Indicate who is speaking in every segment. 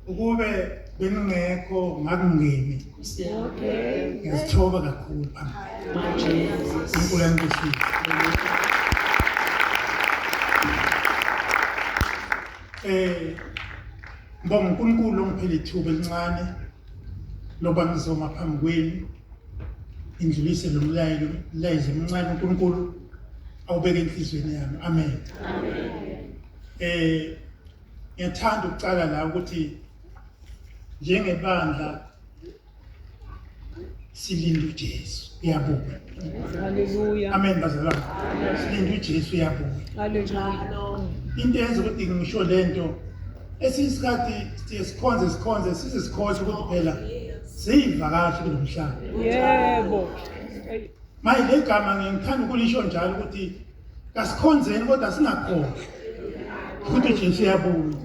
Speaker 1: Ukube bengingekho ngakungemi.
Speaker 2: Okay.
Speaker 1: Ngiyazithoba kakhulu phambi.
Speaker 2: My Jesus.
Speaker 1: Unkulunkulu angibusise. Eh ngibonga uNkulunkulu ongiphile ithuba elincane loba ngizoma phambi kwenu ngidlulise lo mlayezo mlayezo omncane uNkulunkulu awubeke enhliziyweni yami. Amen.
Speaker 2: Amen.
Speaker 1: Eh ngiyathanda ukucala la ukuthi njengebandla silinde uJesu uyabuya.
Speaker 3: Haleluya.
Speaker 1: Amen bazalwane. Silinde uJesu uyabuya.
Speaker 3: Haleluya.
Speaker 1: Into eyenza ukuthi ngisho lento esinye isikhathi siye sikhonze sikhonze size sikhohle ukuthi phela siyivakashi kulo mhlaba.
Speaker 3: Yebo.
Speaker 1: Manje legama ngithanda ukulisho njalo ukuthi Kasikhonzeni kodwa singakhohlwa ukuthi uJesu uyabuya.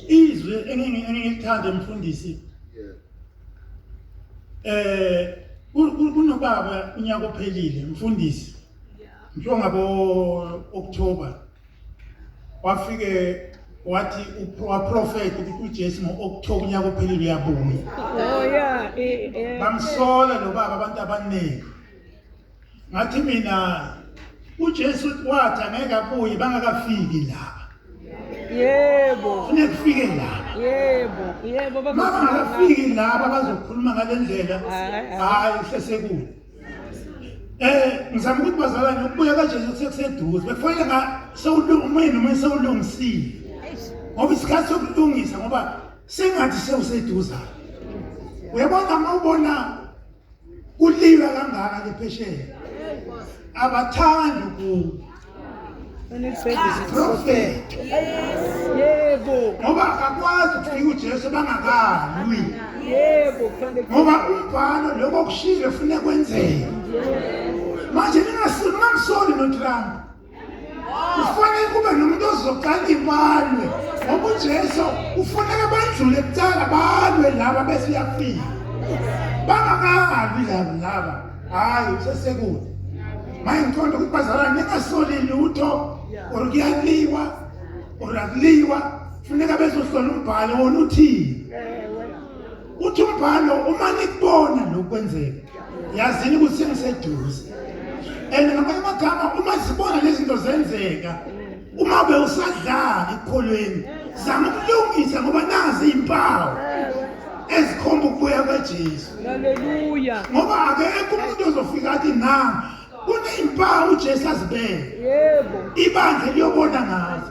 Speaker 1: Izwi engingilithanda emfundisi eh kunobaba unyaka ophelile mfundisi mhlo ngabo October wafike wathi waprofetha ukuthi uJesu ngo-October unyaka ophelile uyabuya.
Speaker 3: Oh yeah. Eh, eh.
Speaker 1: Bamsola lo baba abantu abaningi. Ngathi mina uJesu wathi angeke abuye bangakafiki laba.
Speaker 3: Yebo.
Speaker 1: Funeka kufike laba.
Speaker 3: Yebo. Yebo
Speaker 1: baba. Bangakafiki laba bazokhuluma ngalendlela. Hayi sesekude. Eh ngizama ukuthi bazalwane ukubuya kaJesu sekuseduze. Bekufanele nga sewulungile noma sewulungisile. Ngoba isikhathi sokulungisa ngoba sengathi sewuseduzane. Uyabona uma ubona Kuliwa kangaka ke phesheya. Abathandi ukuba. Prophet.
Speaker 3: Yebo.
Speaker 1: Ngoba akakwazi ukufika uJesu bangakalwi.
Speaker 3: Yebo, kufanele.
Speaker 1: Ngoba umbhalo lokho okushilo kufanele kwenzeke. Manje ningamsoli noTrump. Kufanele kube nomuntu ozoqala ibalwe ngoba uJesu ufuneka bandlule kuqala balwe laba bese uyafika. Bangakalwi laba laba. Hayi usesekude. Manje ngiqonda ukuthi bazalwane ningasoli lutho or kuyaliwa or akuliwa funeka bezohlola umbhalo wona uthini. Uthi umbhalo uma nikubona lokhu kwenzeka yazini ukuthi sengiseduze. And ngamanye amagama uma sibona lezi zinto zenzeka uma bewusadlala ekukholweni zama ukulungisa ngoba nazi izimpawu ezikhomba ukubuya kwaJesu.
Speaker 3: Haleluya.
Speaker 1: Ngoba akekho umuntu ozofika athi nami kunezimpawu uJesu azibeke.
Speaker 3: Yebo.
Speaker 1: Ibandla liyobona ngazo.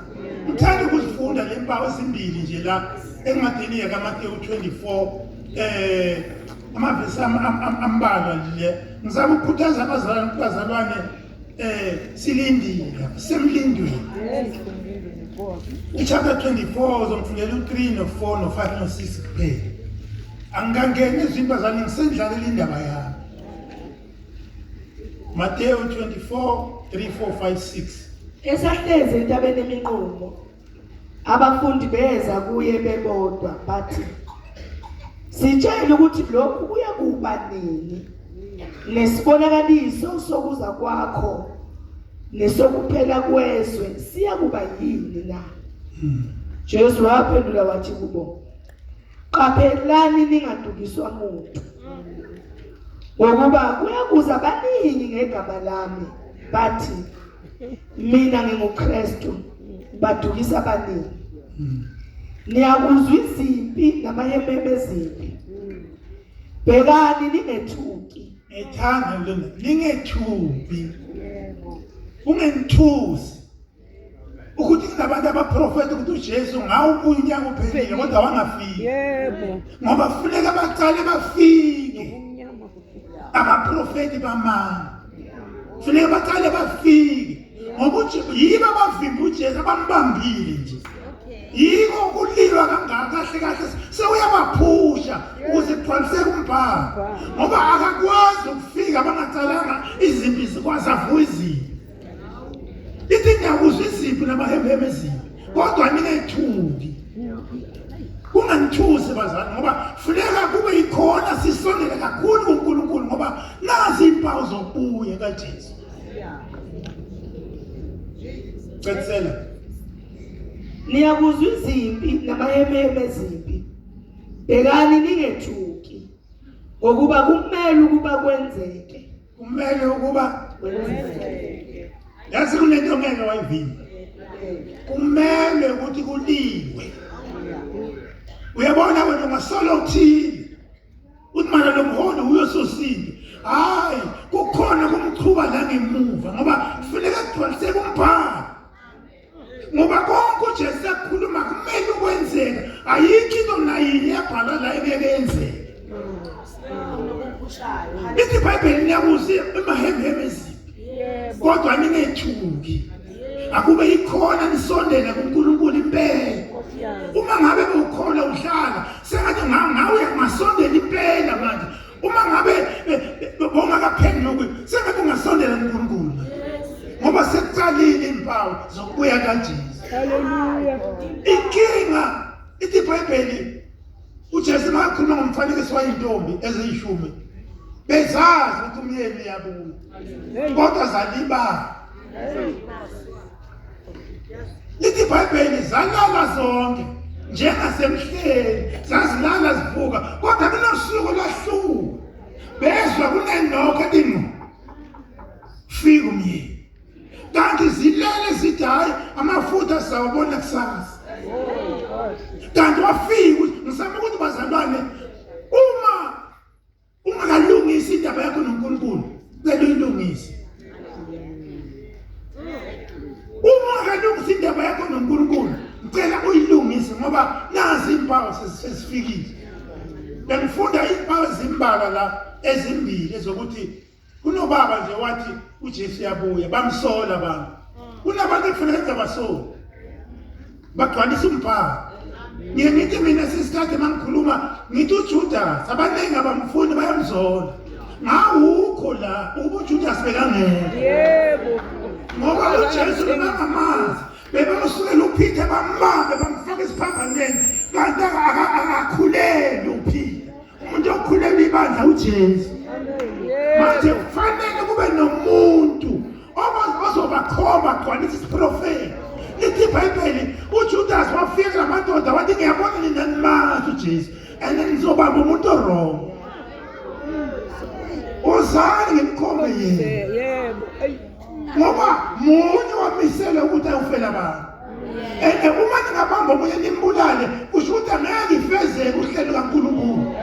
Speaker 1: Ngithanda ukuzifunda le mpawu ezimbili nje la encwadini yakaMateyu 24 eh amavesi ambalwa le ngizama ukukhuthaza abazalwane ukuthi bazalwane eh silindile semlindweni ichapter 24 uzomfundela u3 no4 no5 no6 kuphela angikangeni ezwini bazalwane ngisendlalela indaba yami Mateyu 24 3 4 5 6
Speaker 4: Esahlezi entabeni eminqumo abafundi beza kuye bebodwa bathi sitshele ukuthi lokhu kuyakuba nini nesibonakaliso sokuza kwakho nesokuphela kwezwe siyakuba yini na Jesu waphendula wathi kubo Qaphelani ningadukiswa muntu. Ngokuba kuyakuza abaningi ngegama lami bathi mina nginguKristu badukisa abaningi. Niyakuzwa izimpi namayememe ezimpi. Bhekani ningethuki.
Speaker 1: Ngithanda lona ningethuki. Ungenthusi. Ukuthi kunabantu abaprofetha ukuthi uJesu ngawubuya unyaka uphelile kodwa wangafiki.
Speaker 3: Yebo.
Speaker 1: Ngoba kufuneka baqale bafike. Abaprofeti bamanga. Kufuneka baqale bafike. Ngoba uJesu yibo abavimba uJesu abambambile nje. Yiko kulilwa kangaka kahle kahle sewuyabaphusha ukuze kugcwaliseke umbhalo. Ngoba akakwazi ukufika bangaqalanga izimpi zikwazi avuka izimpi. Ithi ngiyakuzwa izimpi namahemheme ezimpi kodwa ningethuki. Kunganithusi bazali ngoba funeka kube yikhona sisondele kakhulu kuNkulunkulu ngoba nazi impawu zokubuya kaJesu. Cetsela.
Speaker 4: Niyakuzwa izimpi namahemeheme ezimpi. Bhekani ningethuki, ngokuba kumele ukuba kwenzeke.
Speaker 1: Kumele ukuba
Speaker 4: kwenzeke.
Speaker 1: Yazi kunento ngeke wayivimba. Kumele ukuthi kuliwe. Uyabona wena ungasolo uthile. Uthi mana lo mholi uyososile. Hayi, kukhona kumchuba la ngemuva ngoba kufuneka kugcwaliseke umbhalo. Ngoba konke uJesu akukhuluma kumele ukwenzeka. Ayikho into nayinye ebhalwa la engeke yenzeke. Lithi iBhayibheli niyakuzi imahemheme ezimbi. Kodwa ningethuki. Akube ikhona nisondele kuNkulunkulu impela. Uma ngabe ukhona uhlala sengathi ngawe ungasondela impela manje. Uma ngabe bongakaphenduki sengathi ungasondela kuNkulunkulu. Ngoba sekuqalile impawu zokubuya kaJesu.
Speaker 3: Hallelujah.
Speaker 1: Inkinga ithi iBhayibheli uJesu makakhuluma ngomfanekiso wayintombi eziyishumi bezazi ukuthi umyeni uyabuya kodwa zalibala. Lithi iBhayibheli zalala zonke njengasemhleni zazilala zivuka kodwa kunosuku lwahluka bezwa kunenokho ethi ngqo fika umyeni kanti zilele zithi hhayi amafutha sizawabona kusasa kanti wafika ngisama ukuthi bazalwane uma ungakalungisi indaba yakho noNkulunkulu cela uyilungise uma ungakalungisi indaba yakho noNkulunkulu ngicela uyilungise ngoba nazi impawu sesifikile bengifunda impawu ezimbalwa la ezimbili ezokuthi Kunobaba nje wathi uJesu uyabuya bamsola abantu. Kunabantu ekufanele ngabasoli. Bagcwalisa umbhalo. Ngiye ngithi mina sisikhathi mangikhuluma ngithi uJudas abaningi abamfuni bayamzola. Ngawukho la ukuba uJudas bekangekho.
Speaker 3: Yebo.
Speaker 1: Ngoba uJesu bebangamazi bebamsukela uPeter bambambe bamfaka esiphambanweni kanti akakhuleli uPeter. Umuntu okhulela ibandla uJesu. Manje kufanele kube nomuntu ozobakhomba agcwalise isiprofethi. Lithi iBhayibheli uJudas wafika namadoda wathi ngiyabona nina nimazi uJesu and nizobamba umuntu orong. Uzani ngimkhombe yena.
Speaker 3: Yebo.
Speaker 1: Ngoba munye wamisela ukuthi ayofela abantu. And uma ningabamba omunye nimbulale kusho ukuthi angeke ifezeke uhlelo kaNkulunkulu.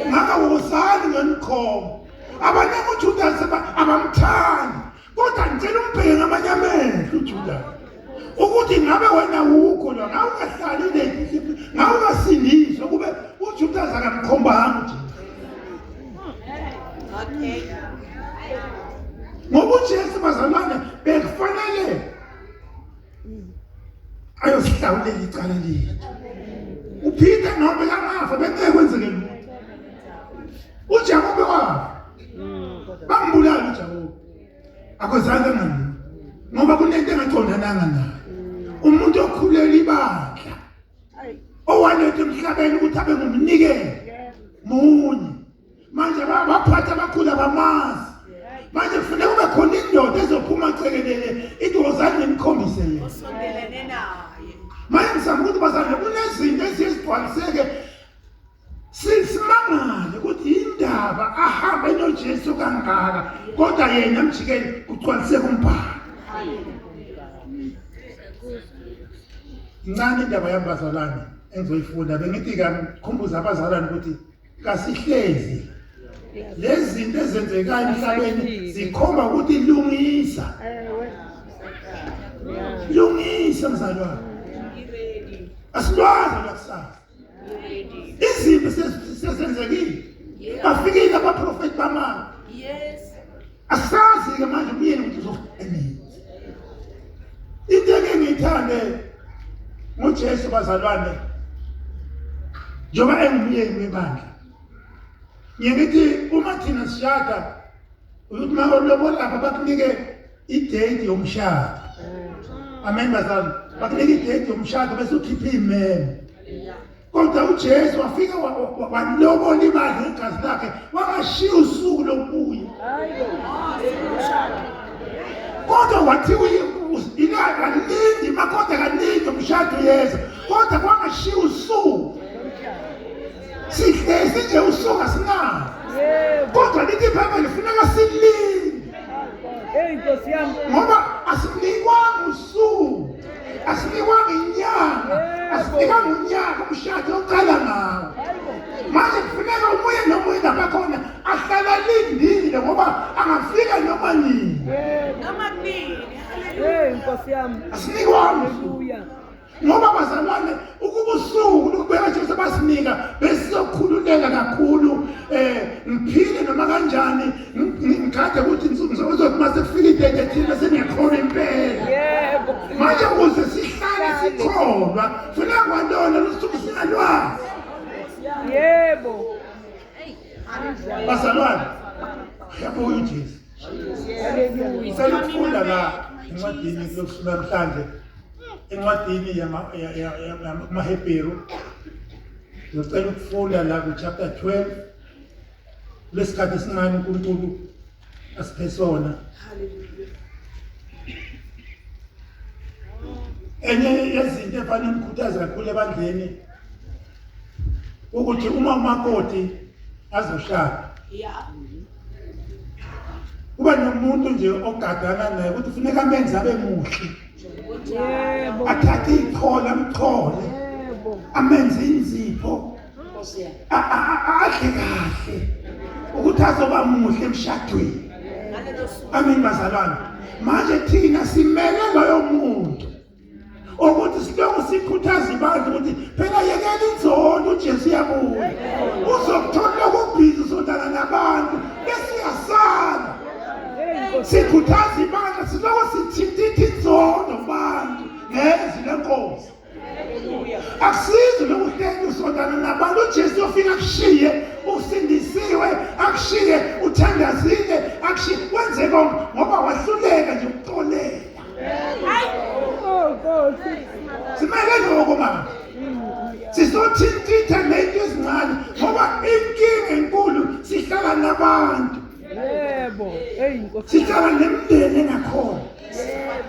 Speaker 1: Ngakho wozani ngenikhomba. Abaningi uJudas abamthandi. Kodwa ngicela umbheke ngamanye amehlo uJudas. Ukuthi ngabe wena wukho lo ngawe ungahlali le ngawe ungasindiswa kube uJudas akamkhombanga uJesu.
Speaker 2: Okay.
Speaker 1: Ngoba uJesu bazalwane bekufanele ayosihlawulela icala lethu uPeter noma bekangafa bengeke kwenzeke lutho uJakobe wafa bambulala uJakobe akwenzanga ngalutho ngoba kunento engaqondananga naye umuntu okhulela ibandla owaletha emhlabeni ukuthi abe ngumnikelo munye manje baphatha abakhulu abamazi manje kufuneka kube khona indoda ezophuma cekelele ithi wozani nimkhombise yena
Speaker 2: osondelene naye
Speaker 1: manje ngizama ukuthi bazalwane kunezinto eziye zigcwaliseke simangale ukuthi indaba ahambe noJesu kangaka kodwa yena mjikele kugcwaliseke umbhalo incane indaba yami bazalwane engizoyifunda bengithi kamkhumbuza abazalwane ukuthi kasihlezi lezi zinto ezenzekayo emhlabeni zikhomba ukuthi lungisa lungisa mzalwane asilwazi lwakusasa izinto sezenzekile bafikile abaprofeti bamanga asazi-ke manje umyeni ukuthi uzofika nini into eke ngiyithande nguJesu bazalwane njengoba engumyeni webandla ngiye ngithi uma thina sishada ukuthi uma ulobola lapha bakunike idate yomshado amen bazalwane bakunike idate yomshado bese ukhiphe imemo kodwa uJesu wafika walobola ibandla ngegazi lakhe wangashiya usuku lokubuya kodwa wathi Ila kalindi makodwa kalindi umshado uyeza kodwa kwangashiya usuku. Sihlezi nje usuku asinawo.
Speaker 3: Yebo.
Speaker 1: Kodwa lithi iBhayibheli funeka silinde.
Speaker 3: Hey Nkosi yami.
Speaker 1: Ngoba asinikwanga usuku. Asinikwanga inyanga. Asinikwanga unyaka umshado oqala ngawo. Manje kufuneka umoya nomoya lapha khona ahlala alindile ngoba angafika noma nini.
Speaker 3: Yebo.
Speaker 2: Noma kunini. Hallelujah.
Speaker 3: Hey Nkosi yami.
Speaker 1: Asinikwanga usuku.
Speaker 3: Haleluya.
Speaker 1: Ngoba bazalwane ukuba usuku lokubeka Jesu basinika besizokhululeka kakhulu ngiphile noma kanjani ngikade ukuthi ngizothi mase kufika idate ethile bese ngiyakholwa impela.
Speaker 3: Yebo.
Speaker 1: Manje ukuze sihlale sikholwa funeka kwalona lusuku singalwazi.
Speaker 3: Yebo.
Speaker 1: Bazalwane uyabuya uJesu.
Speaker 3: Haleluya.
Speaker 1: Ngicela ukufunda la encwadini kulokusuku namhlanje encwadini yamaHebheru. Ngicela ukufunda la ku chapter 12 lesikhathi esincane uNkulunkulu asiphe sona.
Speaker 2: Hallelujah.
Speaker 1: Enye yezinto efanele ngikhuthaze kakhulu ebandleni ukuthi uma umakoti azoshada
Speaker 2: Yeah.
Speaker 1: kuba nomuntu nje ogadana naye ukuthi funeka amenze abe muhle.
Speaker 3: Yebo.
Speaker 1: Athathe iqhola amchole.
Speaker 3: Yebo.
Speaker 1: Amenze inzipho.
Speaker 2: Nkosi yami.
Speaker 1: Adle kahle ukuthi azoba muhle emshadweni.
Speaker 2: Ngalelo suku.
Speaker 1: Amen bazalwane. Manje thina simele loyo muntu ukuthi silokhu sikhuthaza ibandla ukuthi phela yekela inzondo uJesu uyabuya. Uzokuthola lokubhizi usondana nabantu bese uyasala.
Speaker 3: Hey Nkosi.
Speaker 1: Sikhuthaza ibandla silokhu sithintitha inzondo kubantu ngezwi lenkosi. Akusizi lokuhleli usondana nabantu uJesu uyofika akushiye usindisiwe akushiye uthandazile akushiye wenze konke ngoba wahluleka nje ukuxolela.
Speaker 3: Oh Nkosi.
Speaker 1: Simele lokho manje. Sizothintitha lento ezincane ngoba inkinga enkulu sihlala nabantu.
Speaker 3: Yebo. Hey Nkosi.
Speaker 1: Sihlala nemindeni engakhona.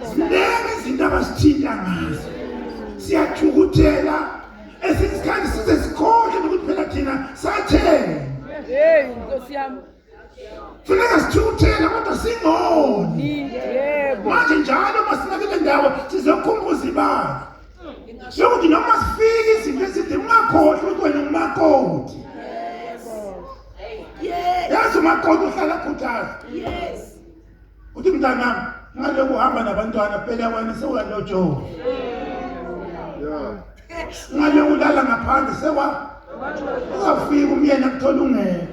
Speaker 1: Ziningi izinto abasithinta ngazo. Siyathukuthela esinye isikhathi size sikhohle nokuthi phela thina satheni.
Speaker 3: Hey Nkosi yami.
Speaker 1: Funeka sithukuthele kodwa singoni.
Speaker 3: Yebo.
Speaker 1: Manje njalo uma sinakile ndawo sizokhumbuza ibandla. Yokuthi noma sifike izinto ezinde ungakhohlwa ukuthi wena ungumakoti.
Speaker 2: Yes.
Speaker 1: Yazi umakoti uhlala khuthaza.
Speaker 2: Yes.
Speaker 1: Uthi mntanami ngalokhu uhamba nabantwana phela wena sewalojola. Ngalokhu ulala ngaphandle sewa uzawufika umyeni akuthola ungekho.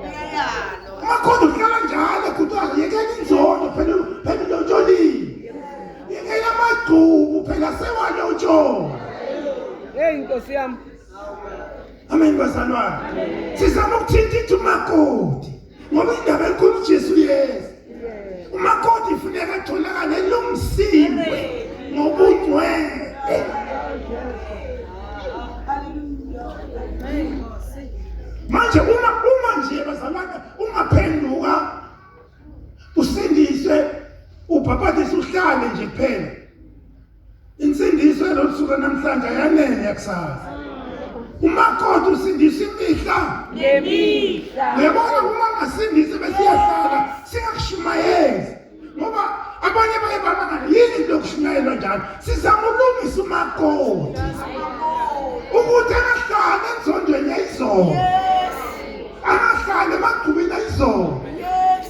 Speaker 2: Uyayalwa.
Speaker 1: Umakoti uhlala njalo ekhuthaza yekela inzondo phela phela ulotsholiwe. Yekela amagqubu phela sewalojola.
Speaker 3: Hey Nkosi yami.
Speaker 1: Amen bazalwane. Sizama ukuthintitha umakoti ngoba indaba enkulu uJesu uyeza. Umakoti kufuneka atholakale elungisiwe ngobungcwele. Manje uma nje bazalwane ungaphenduka usindiswe ubhabhadise uhlale nje kuphela. Insindiso elolusuku namhlanje ayanele yakusasa. Umakoti usindisa imihla
Speaker 3: Ngemihla.
Speaker 1: Uyabona uma ungasindisi bese iyahlala singakushumayezi ngoba abanye baye bamangala yini into yokushumayelwa njalo. Sizama ulungisa umakoti ukuthi angahlali enzondweni yayizolo.
Speaker 2: Yes.
Speaker 1: Angahlali emagqubini ayizolo.
Speaker 2: Yes.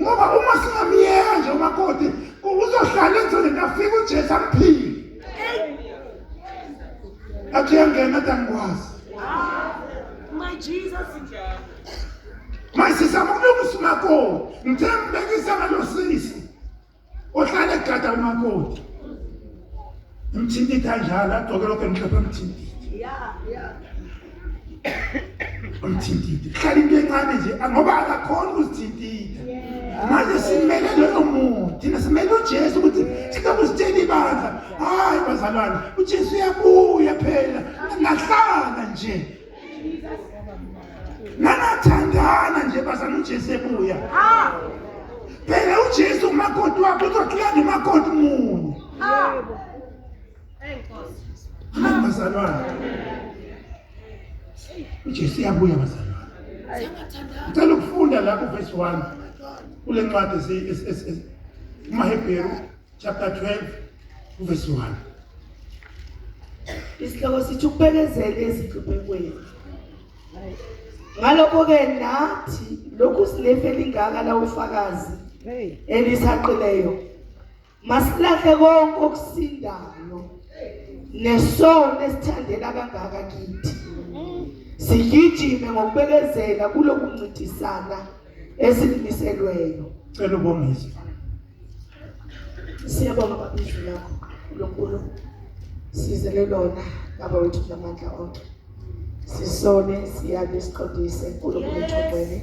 Speaker 1: Ngoba uma singamyeka nje umakoti uzohlala enzondweni afike uJesu amphile. Athi uyangena athi angikwazi.
Speaker 2: My Jesus.
Speaker 1: Manje sizama ukulungisa umakoti. Ngithe ngibekisa ngalo sisi ohlala egada umakoti. Imthintitha njalo agqoke lokho emhlophe emthintitha.
Speaker 2: Yeah, yeah.
Speaker 1: Umthintitha. Hlala into encane nje ngoba akakhona ukuzithintitha. Manje simele loyo muntu. Thina simele uJesu ukuthi siloku sitshela ibandla. Hayi bazalwane, uJesu uyabuya phela. Nahlala nje. Nangathandana nje bazalwane uJesu ebuya.
Speaker 2: Ha.
Speaker 1: Phela uJesu umakoti wakho uzokulanda umakoti munye.
Speaker 3: Yebo.
Speaker 1: Amen bazalwane. UJesu uyabuya bazalwane. Ngicela ukufunda la kuverse 1 kule ncwadi kumaHebheru chapter 12 kuverse 1.
Speaker 4: Isihloko sithi ukubekezela ezinhluphekweni. Ngalokho-ke nathi lokhu sinefa elingaka lawufakazi
Speaker 3: Hey.
Speaker 4: elisaqileyo masilahle konke okusindayo nesono esithandela kangaka kithi sigijime ngokubekezela kulokuncintisana esilimiselweyo.
Speaker 1: Cela ubongise.
Speaker 4: Siyabonga Baba izwi lakho Nkulunkulu, sizele lona Baba wethu namandla onke, sisone siyale siqondise Nkulunkulu wethu ongcwele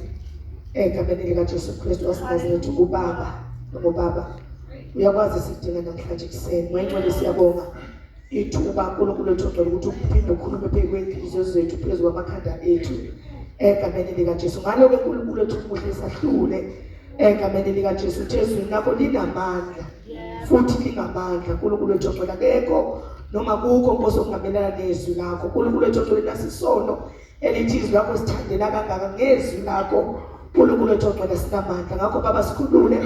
Speaker 4: egameni likaJesu Kristu waseNazaretha ubaba ngobaba uyakwazi sidinga namhlanje ekuseni. Moya siyabonga ithuba uNkulunkulu wethu ongcwele ukuthi uphinde ukhulume phezu kwey'nhliziyo zethu phezu kwamakhanda ethu egameni likaJesu. Ngaloko uNkulunkulu wethu umuhle sahlule egameni likaJesu. Uthi ezwini lakho linamandla futhi lingamandla uNkulunkulu wethu ongcwele, akekho noma kukho Nkosi okungamelana nezwi lakho uNkulunkulu wethu ongcwele. Nasisono elithi izwi lakho sithandela kangaka ngezwi lakho uNkulunkulu wethu ongcwele sinamandla. Ngakho Baba sikhulule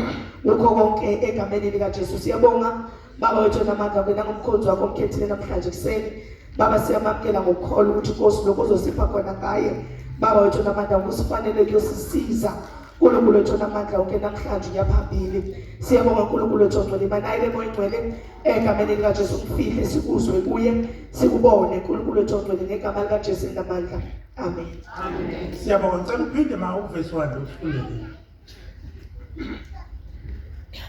Speaker 4: kukho konke egameni likaJesu. Siyabonga Baba wethu onamandla wena ngomkhonzi wakho omkhethile namhlanje ekuseni. Baba siyamamukela ngokukholwa ukuthi Nkosi lokho ozosipha khona ngaye Baba wethu onamandla kusifanele kuyosisiza uNkulunkulu wethu onamandla wonke namhlanje uyaphambili. Siyabonga uNkulunkulu wethu ongcwele, manaye moya ongcwele egameni likaJesu umfihle sikuzwe kuye sikubone uNkulunkulu wethu ongcwele ngegama likaJesu elinamandla. Amen.
Speaker 1: Siyabonga, ngicela uphinde ma uvesi 1 usifundele.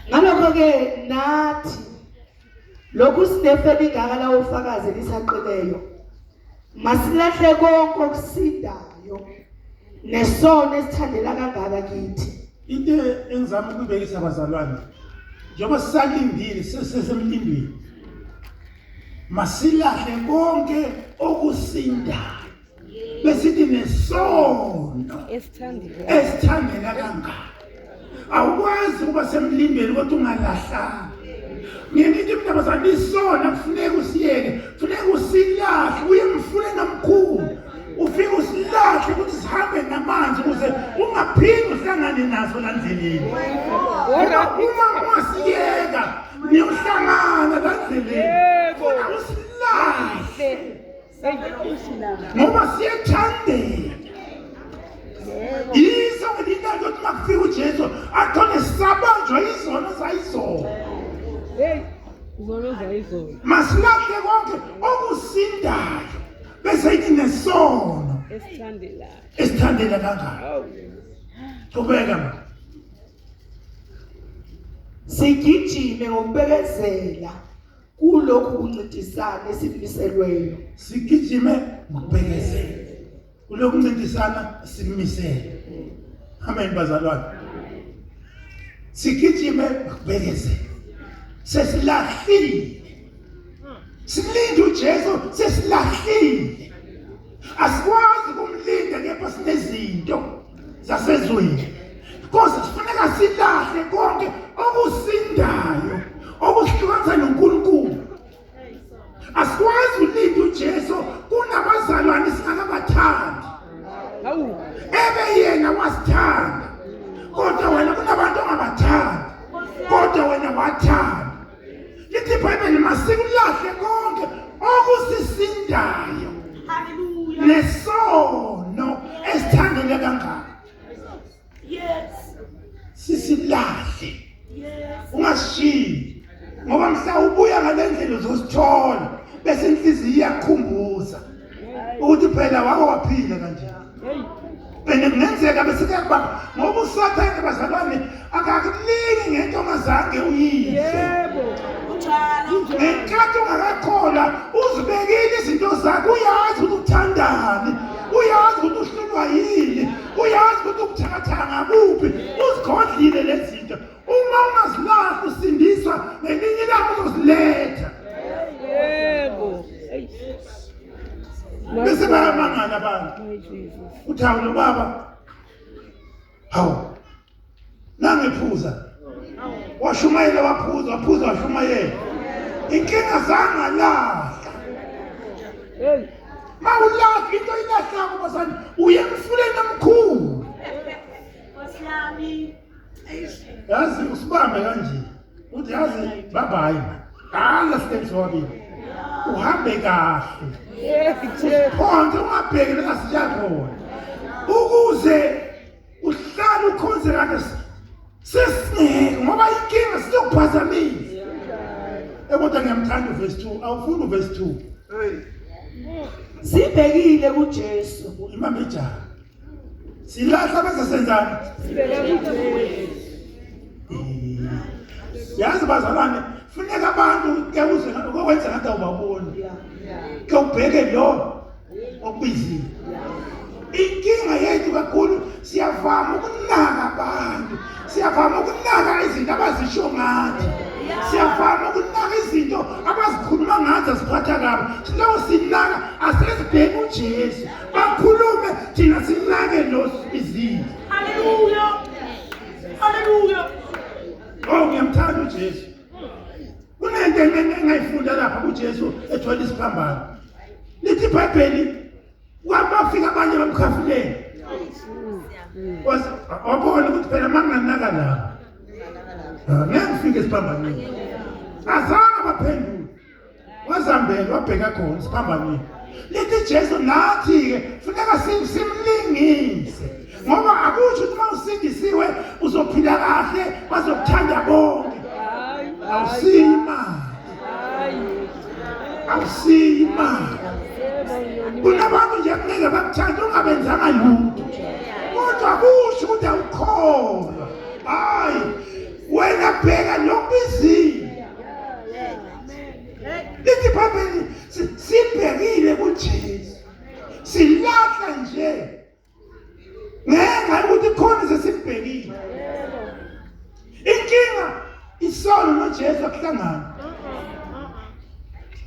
Speaker 4: Ngalokho-ke nathi lokhu sinefa elingaka lawofakazi elisaqileyo masilahle konke okusindayo nesono esithandela kangaka kithi.
Speaker 1: Into engizama ukuyibekisa abazalwane, njengoba sisalindile sisesemlindweni, masilahle konke okusindayo besithi nesono esithandela kangaka. Awukwazi ukuba semlindweni kodwa ungalahlanga. Ngiye ngithi mina bazalwane, isona kufuneka usiyeke, kufuneka usilahle, uye emfuleni omkhulu ufike usilahle ukuthi sihambe namanzi ukuze ungaphindi uhlangane naso la ndleleni. Ngoba uma ungasiyeka niyohlangana la ndleleni. Funa usilahle ngoba siyethandeka. Yiso ngelinye ukuthi uma kufika uJesu athole sisabanjwa izono zayizolo.
Speaker 3: Hey, izono zayizolo.
Speaker 1: Masilahle konke okusindayo bese ithi nesono
Speaker 3: esithandelayo.
Speaker 1: Esithandela kangaka. Qhubeka ma.
Speaker 4: Sigijime ngokubekezela kulokhu kuncintisana esikumiselweyo.
Speaker 1: Sigijime ngokubekezela kulokhu kuncintisana esikumiselwe. Amen bazalwane. Sigijime ngokubekezela. Sesilahlile. Silinde uJesu sesilahlile. Asikwazi ukumlinda kepha sinezinto zasezweni. Nkosi sifuneka silahle konke okusindayo okusihlukanisa noNkulunkulu. Asikwazi ulinda uJesu kunabazalwane singakabathandi.
Speaker 3: Hawu.
Speaker 1: Ebe yena wasithanda. Kodwa wena kunabantu ongabathandi. Kodwa wena wathanda. Lithi iBhayibheli masikulahle konke okusisindayo.
Speaker 2: Hallelujah.
Speaker 1: Nesono esithandele kangaka.
Speaker 2: Yes.
Speaker 1: Sisilahle.
Speaker 2: Yes.
Speaker 1: Ungashiyi. Ngoba mhla ubuya ngalendlela uzosithola bese inhliziyo iyakhumbuza ukuthi phela wake waphila kanje.
Speaker 3: Hey.
Speaker 1: And kungenzeka bese kuyakubamba ngoba uSathane bazalwane akakulingi ngento ongazange uyidle.
Speaker 3: Yebo.
Speaker 2: Kunjalo.
Speaker 1: Ngenkathi ungakakholwa uzibekile izinto zakho, uyazi ukuthi uthandani, uyazi ukuthi uhlulwa yini, uyazi ukuthi ukuthakathaka ngakuphi, uzigodlile lezi zinto. Uma ungazilahli usindiswa ngelinye ilanga uzoziletha.
Speaker 3: Yebo. Hey.
Speaker 1: Bese bayamangala abantu.
Speaker 3: My Jesus.
Speaker 1: Uthi hawu lo baba, hawu nangiphuza. Washumayela waphuza, waphuza washumayela. Inkinga zangalahla.
Speaker 3: Hey.
Speaker 1: Mawulahla into ilahlako bazali uye emfuleni omkhulu.
Speaker 2: Nkosi yami.
Speaker 1: Yazi usibambe kanje. Uthi yazi bye bye. Qala steps wabili. Uhambe kahle. Usiphonse ungabheki la siya khona. Ukuze uhlale ukhonze kahle sesingeke ngoba inkinga sizokuphazamisa. Kodwa ngiyamthanda uverse 2, awufuni uverse 2.
Speaker 4: Sibhekile kuJesu.
Speaker 1: Imambe ijaha. Silahla bese senzani?
Speaker 3: Sibheka kuJesu.
Speaker 1: Yazi bazalwane, funeka abantu ke uze ukwenza ngathi awubaboni. Ke ubheke lo okubizile. Inkinga yethu kakhulu siyavama ukunaka abantu, siyavama ukunaka izinto abazisho ngathi. Siyavama ukunaka izinto abazikhuluma ngathi aziphatha kabi. Siloko sinaka asesibheke uJesu. Bakhulume thina sinake lo sibizile.
Speaker 2: Hallelujah. Hallelujah.
Speaker 1: Oh ngiyamthanda uJesu. Kunento engayifunda lapha kuJesu ethwele isiphambano. Lithi iBhayibheli kwabafika abanye bamkhafulele. Wabona ukuthi phela manginganaka la. Ngeke ngifike esiphambanweni. Azange baphendule. Wazambela wabheka khona esiphambanweni. Lithi Jesu nathi-ke funeka simlingise ngoba akusho ukuthi uma usindisiwe uzophila kahle bazokuthanda bonke. Awusiyo imali. Awusiyo imali. Kunabantu nje kungeke bakuthande ungabenzanga lutho. Kodwa kusho ukuthi awukholwa. Hayi wena bheka lokubizile. Lithi iBhayibheli sibhekile kuJesu. Silahla nje ngenxa yokuthi khona sesibhekile. Inkinga isono noJesu akuhlangana.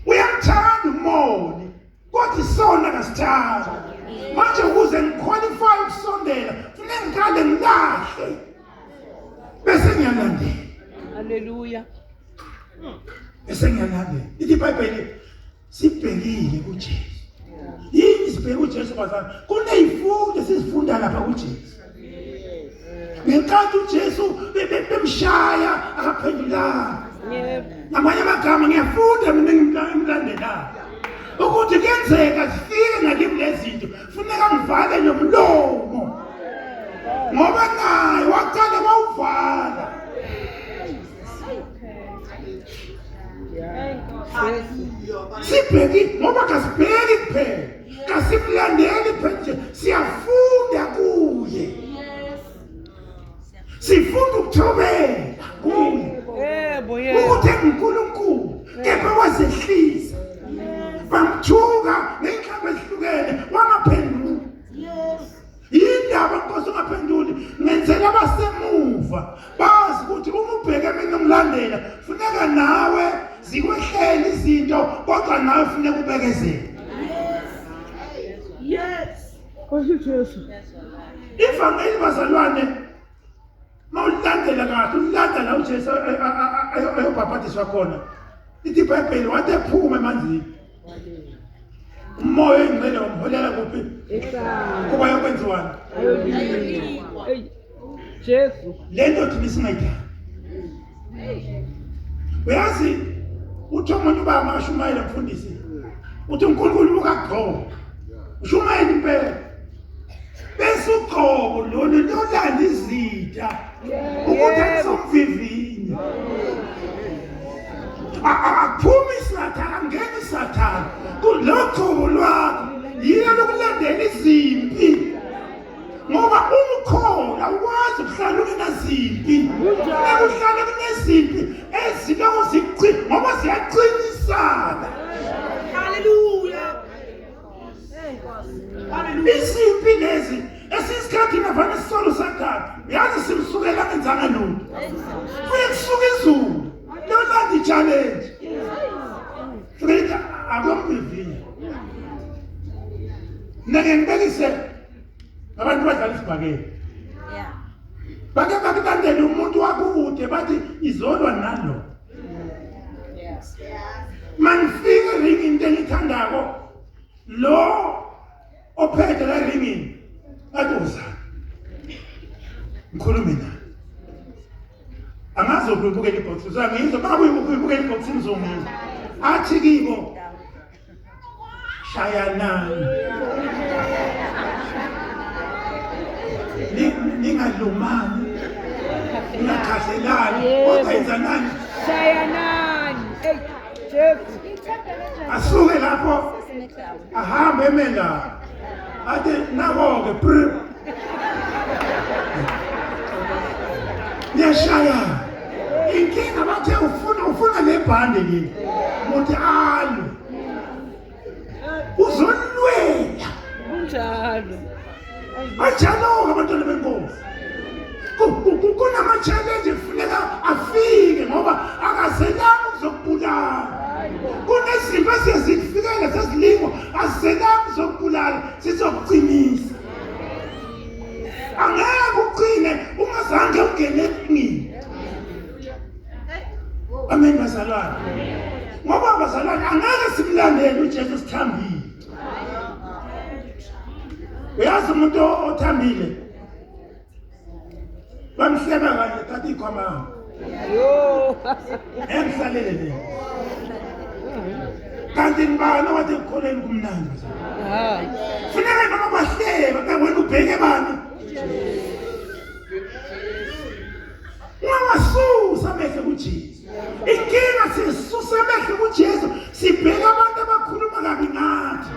Speaker 1: Uyamthanda umoni kodwa isono akasithandi. Manje ukuze ngiqualify ukusondela kufanele ngiqale ngilahle bese ngiyalandela.
Speaker 3: Hallelujah.
Speaker 1: Bese ngiyalandela. Lithi iBhayibheli sibhekile kuJesu. Yini sibheke uJesu bazalwane? Kunezifundo esizifunda lapha kuJesu. Ngenkathi uJesu bemshaya akaphendulanga.
Speaker 3: Yebo.
Speaker 1: Ngamanye amagama ngiyafunda mina engimlandelayo ukuthi kuyenzeka zifike nakimi lezi zinto funeka ngivale nomlomo ngoba naye waqale wawuvala. Sibheki ngoba kasibheki kuphela, kasimlandeli kuphela nje, siyafunda kuye. Sifunda ukuthobela kuye.
Speaker 3: Yebo, yebo.
Speaker 1: Ukuthi enguNkulunkulu kepha wazehlisa. Bamthuka ngey'nhlamba ezihlukene wangaphenduli. Yindaba Nkosi ungaphenduli ngenzela abasemuva bazi ukuthi uma ubheke mina ungilandela funeka nawe zikwehlele izinto kodwa nawe funeka ubekezele.
Speaker 2: Yes.
Speaker 3: Nkosi Jesu.
Speaker 1: Ivangeli bazalwane mawulandela kahle ulandela la uJesu ayobhabhadiswa khona. Lithi iBhayibheli wathi ephuma emanzini. Umoya oyingcwele wamholela kuphi?
Speaker 3: Ehlane.
Speaker 1: Kuba yokwenziwani?
Speaker 3: Ayolingwa. Hey. Jesu.
Speaker 1: Le nto thina singayithandi. Uyazi uthi omunye ubaba makashumayela mfundisi uthi uNkulunkulu ukagcobo ushumayela impela bese ugcobo lolu lolanda izitha ukuthi akusomvivinyo akuphumi isathane angeni isathane kulogcobo lwakho yilo lokulandela izimpi ngoba umkhona awukwazi ukuhlala ungenazimpi ekuhlala kunezimpi eziloko ziqi ngoba ziyaqinisana.
Speaker 2: Hallelujah. Hallelujah.
Speaker 1: Izimpi lezi esisikhathi navane sisolo sathane uyazi simsukela angenzanga lutho kuye kusuka izulu lolanda i-challenge fike akomvivinya. Mina ngeke ngibekise abantu badlala isibhakela. Bake bakulandele umuntu wakude bathi izolwa nalo. Manifika ringini into enithandako lo ophethe la ringini athi uza ngikhulume naye angazi ukuyibukela ibhoksi uzangizwa uma uyibukela ibhoksi ngizongizwa athi kibo shayanani ningalumani ningakhahlelani kodwa yenzanani
Speaker 3: shayanani eyi Jesu
Speaker 1: asuke lapho ahambe eme la athi nako-ke br niyashaya inkinga bathe ufuna ufuna le bhande leli muthi alwe uzolwela
Speaker 3: kunjalo
Speaker 1: banjalo-ke abantwana benkosi kunama-challenge kufuneka afike ngoba akazelanga ukuzokubulala kunezinto esezikufikele sezilingo azizelanga ukuzokubulala sizokuqinisa angeke uqine ungazange ungene eqinile amen bazalwane ngoba bazalwane angeke simlandele uJesu sithambile uyazi umuntu othambile bamhleba kanye thatha ikhwama
Speaker 3: Yo.
Speaker 1: Engihlalele le. Kanti ngibani owathi ekukholeni kumnandi.
Speaker 3: Ha.
Speaker 1: Funeka noma bahleba ka wena ubheke bani? Ungawasusa amehlo kuJesu. Inkinga sisusa amehlo kuJesu sibheka abantu abakhuluma kabi ngathi.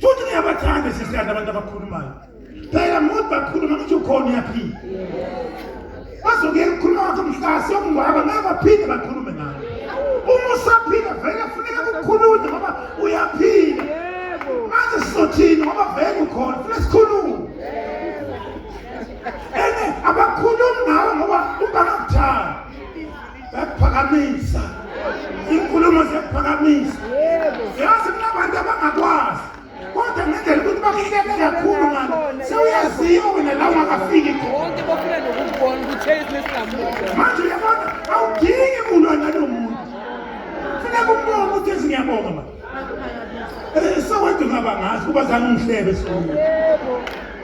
Speaker 1: Futhi ngiyabathanda sisiyanda abantu abakhulumayo. Phela muntu bakhuluma ngisho ukhona uyaphila. Bazokuyeka ukukhuluma kwakho mhla siyokungcwaba ngeke baphinde bakhulume nawe. Uma usaphila vele funeka kukhulunywe ngoba uyaphila.
Speaker 3: Yebo.
Speaker 1: Manje sizothini ngoba vele ukhona funeka sikhulume. Ene abakhulumi ngawe ngoba ubangakuthanda. Bayakuphakamisa. Inkulumo ziyakuphakamisa.
Speaker 3: Yebo.
Speaker 1: Yazi kunabantu abangakwazi kodwa ngendlela ukuthi bakuhleke kakhulu ngalo sewuyaziwa wena la ungakafiki khona
Speaker 3: Bonke bafuna nokukubona ukuthi hey singamuva.
Speaker 1: manje uyabona awudingi kulwa nalo muntu funeka umbonge ukuthi ezi ngiyabonga ma sewedwa ungaba ngazi kuba zange ungihlebe esikolweni
Speaker 3: Yebo.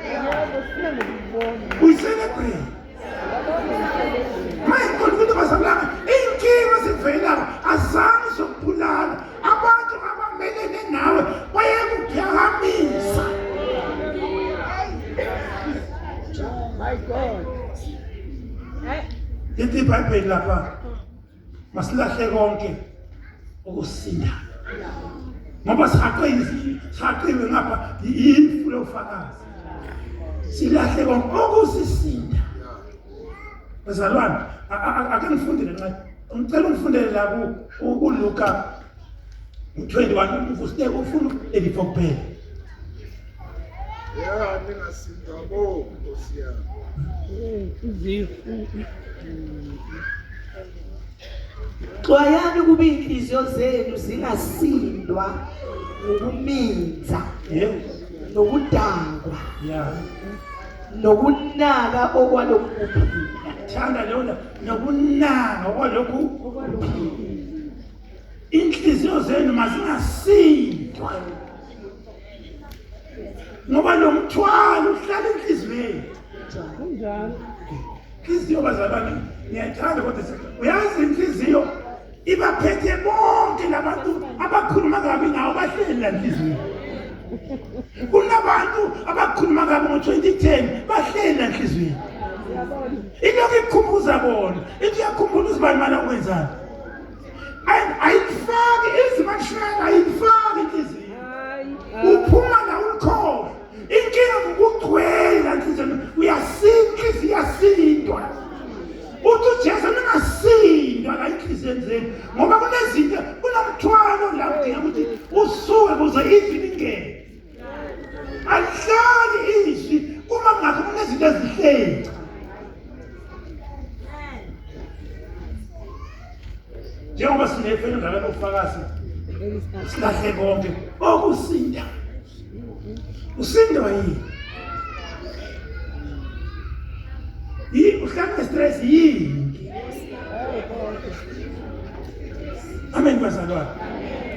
Speaker 3: Yebo sifuna nokukubona.
Speaker 1: uyicelebrate manje khona ukuthi bazalwane iy'nkinga zivelako azange zokubulala abantu abamelene nawe bayakuphakamisa
Speaker 3: My God.
Speaker 1: lithi ibhayibheli lapha masilahle konke okusindayo ngoba sihaqiwe ngapha yifu lofakazi silahle konke okusisinda bazalwane ake ngifundele nxa ngicela ungifundele la kuLuka 21 ufuna ufuna 34 kuphela
Speaker 5: Ya ningasinda bo Nkosi yami.
Speaker 3: Izifu.
Speaker 4: Xwayani ukuba iy'nhliziyo zenu zingasindwa ngokuminza
Speaker 1: yebo
Speaker 4: nokudakwa
Speaker 1: ya
Speaker 4: nokunaka okwalokhu kuphila.
Speaker 1: thanda lona nokunaka kwalokhu inhliziyo zenu mazingasindwa ngoba lo mthwalo uhlala enhliziyweni
Speaker 3: Kunjalo.
Speaker 1: inhliziyo bazalwane ngiyayithanda kodwa uyazi inhliziyo ibaphethe bonke labantu abakhuluma kabi ngawo bahleli la nhliziyweni kunabantu abakhuluma kabi ngo-2010 bahleli la nhliziyweni ilokhu ikukhumbuza bona ithi uyakhumbula uzibani mali okwenzani ayifaki izimakushayela ayifaki inhliziyo
Speaker 3: Hayi.
Speaker 1: uphuma la ulikhohlwa inkinga ngokugcwele la nhliziyweni uyasinda inhliziyo iyasindwa uthi ujesu ningasindwa la inhliziyweni zenu ngoba kunezinto kunomthwalo la kudinga ukuthi usuke kuze izwi lingene alihlali izwi uma kungakho kunezinto ezihleli njengoba sinefe engaka lofakazi silahle konke okusinda usindwa yini Uhlala ne-stress yini? Amen bazalwane.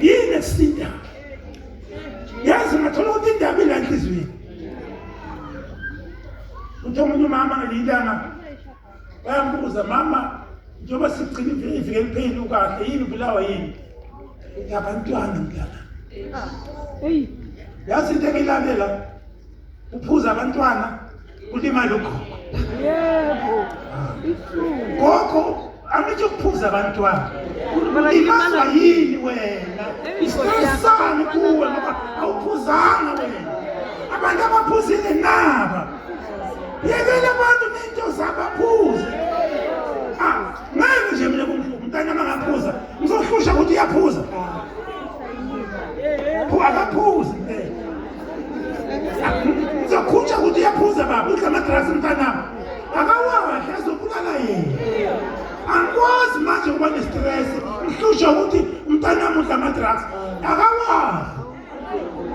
Speaker 1: Yini ekusindayo? Yazi ngathola ukuthi indaba ila enhliziyweni. Uthi omunye umama ngelinye ilanga bayambuza, mama, njengoba sigcina iviki elipheli ukahle yini, ubulawa yini? Ngabantwana mntana.
Speaker 3: Hey.
Speaker 1: Yazi into engilalela, uphuza abantwana kulimala ugogo.
Speaker 3: Yebo. Ihlungu.
Speaker 1: Gogo, angisho ukuphuza abantwana. Ulimazwa yini wena? Isihlosani kuwe ngoba awuphuzanga wena. Abantu abaphuzile naba. Yekela abantu nento zabo baphuze. Ah, ngeke nje mina kumhluphe umntana mangaphuza. Ngizohlusha ukuthi uyaphuza. Phu akaphuzi impela. Ngizokhuntsha ukuthi uyaphuza baba, udla ama-drugs mntanami. Akawadli azobulala yena. Angikwazi manje ukuba ne-stress, ngihlushwa ukuthi umntanami udla ama-drugs. Akawadli.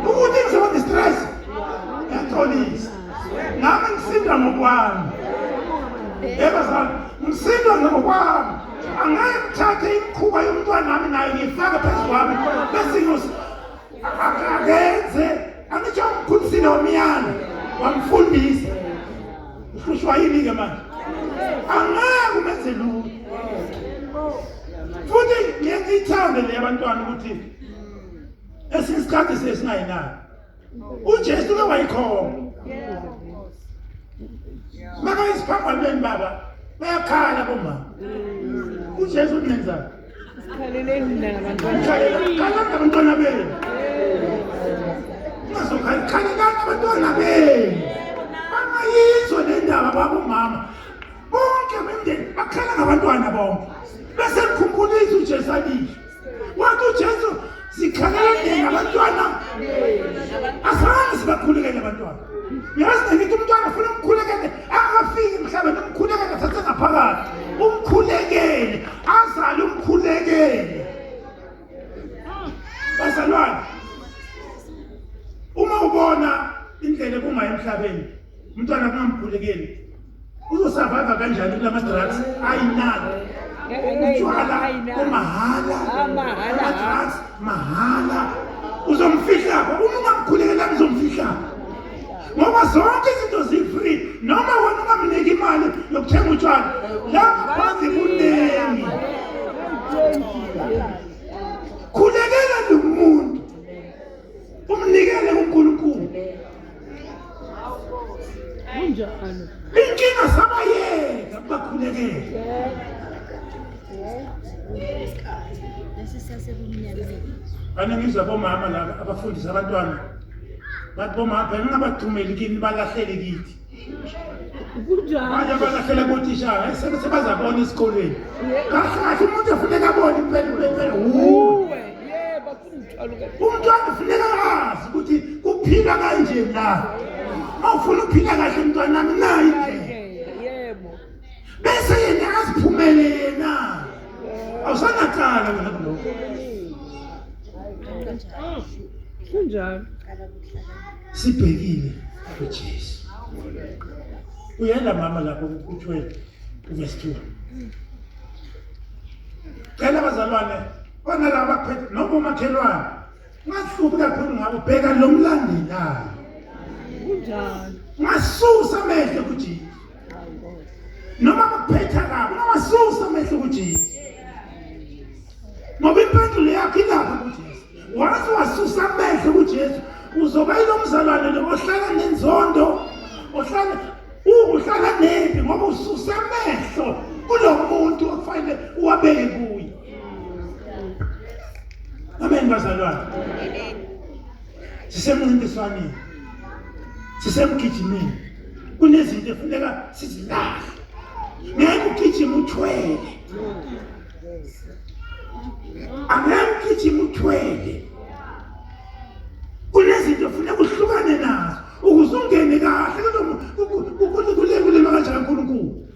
Speaker 1: Ukuthi ngizoba ne-stress, ngiyaxolisa. Nami ngisinda ngokwami. Yebo bazalwane, ngisinda ngokwami. Angeke ngithathe imikhuba yomntwanami nayo ngiyifake phezu kwami bese ngiyos akenze angitsho umkhulisile wamyala wamfundisa. Uhlushwa yini-ke manje? Angeke umenze lutho. Futhi ngiye ngiyithande le yabantwana ukuthi esinye isikhathi siye singayinaki. UJesu ke wayikhomba. Makayisiphambanweni baba bayakhala bomama. UJesu unenzani?
Speaker 3: Sikhaleleni nina ngabantwana.
Speaker 1: Khalani ngabantwana benu. Ungazokhala, khalelani abantwana benu. Bangayizwa le ndaba babomama. Bonke bemndeni bakhala ngabantwana bonke. Bese nikhumbulisa uJesu alisho. Wathi uJesu sikhalela nina abantwana. Azange sibakhulekele abantwana. Yazi ngithi umntwana ufuna umkhulekele angafiki emhlabeni, umkhulekele athathe ngaphakathi. Umkhulekele, azale umkhulekele. Bazalwane, uma ubona indlela ekungayo emhlabeni, umntwana kungamkhulekeli, uzosurvive kanjani kulama drugs ayinani? Utshwala kumahhala, ama-drugs mahhala. Uzomfihla uma ungamkhulekelanga, uzomfihla ngoba zonke izinto zi-free. Noma wena ungamniki imali yokuthenga utshwala, la ngaphandle kuningi. Khulekela lo muntu, umnikele kuNkulunkulu.
Speaker 3: Kunjalo.
Speaker 1: Inkinga sabayeka bakhulekele. Bane ngizwa bomama laba abafundisa abantwana bathi, bomama phela ningabathumeli kini, balahlele kithi.
Speaker 3: Kunjalo.
Speaker 1: Manje balahlela kothisha sebazabona esikolweni. Kahle kahle umuntu efuneka abone impela impela wuwe.
Speaker 3: Uwe. Yebo, afuna umthwalo ka.
Speaker 1: Umntwana ufuneka azi ukuthi kuphilwa kanje la. Uma ufuna ukuphila kahle mntwanami, nayo indlela.
Speaker 3: Yebo.
Speaker 1: Bese yena aziphumele yena. Awusanacala wena kulokho.
Speaker 3: Kunjalo.
Speaker 1: Sibhekile kuJesu. Uyena mama lapho ku-12 verse 2. Cela bazalwane, khona laba baphethe noma umakhelwane, ungahluphi kakhulu ngabo, bheka lo mlandelayo.
Speaker 3: Kunjalo.
Speaker 1: Ungasusa amehlo kuJesu. Noma bakuphetha kabi, ungawasusa amehlo kuJesu. Ngoba impendulo yakho ilapha kuJesu. Waze wasusa amehlo kuJesu, uzoba yilo mzalwane lo ohlala nenzondo, ohlala uhlala nempi ngoba ususa amehlo kulo muntu okufanele uwabeke kuye. Amen bazalwane. Sisemncintiswaneni, sisemgijimeni, kunezinto efuneka sizilahle. Ngeke ugijime uthwele, angeke ugijime uthwele. Kunezinto efuneka uhlukane nazo ukuze ungene kahle kule kanjani uNkulunkulu.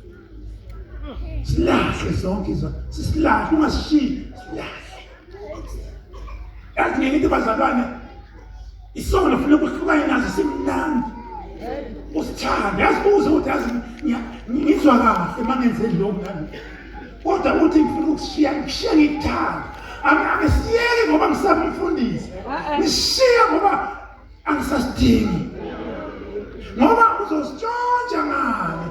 Speaker 1: Silahle zonke izo, sisilahle, ungasishiyi, silahle. Yazi ngithi bazalwane, isono funeka uhlukane naso, simnandi. Usithanda, yazibuza ukuthi yazi ngizwa kahle uma ngenze lokhu nalokhu. Kodwa uthi ngifuna ukushiya, ngishiye ngikuthanda. Angisiyeki ngoba ngisaba umfundisi. Ngishiya ngoba angisasidingi. Ngoba uzositshontsha ngale.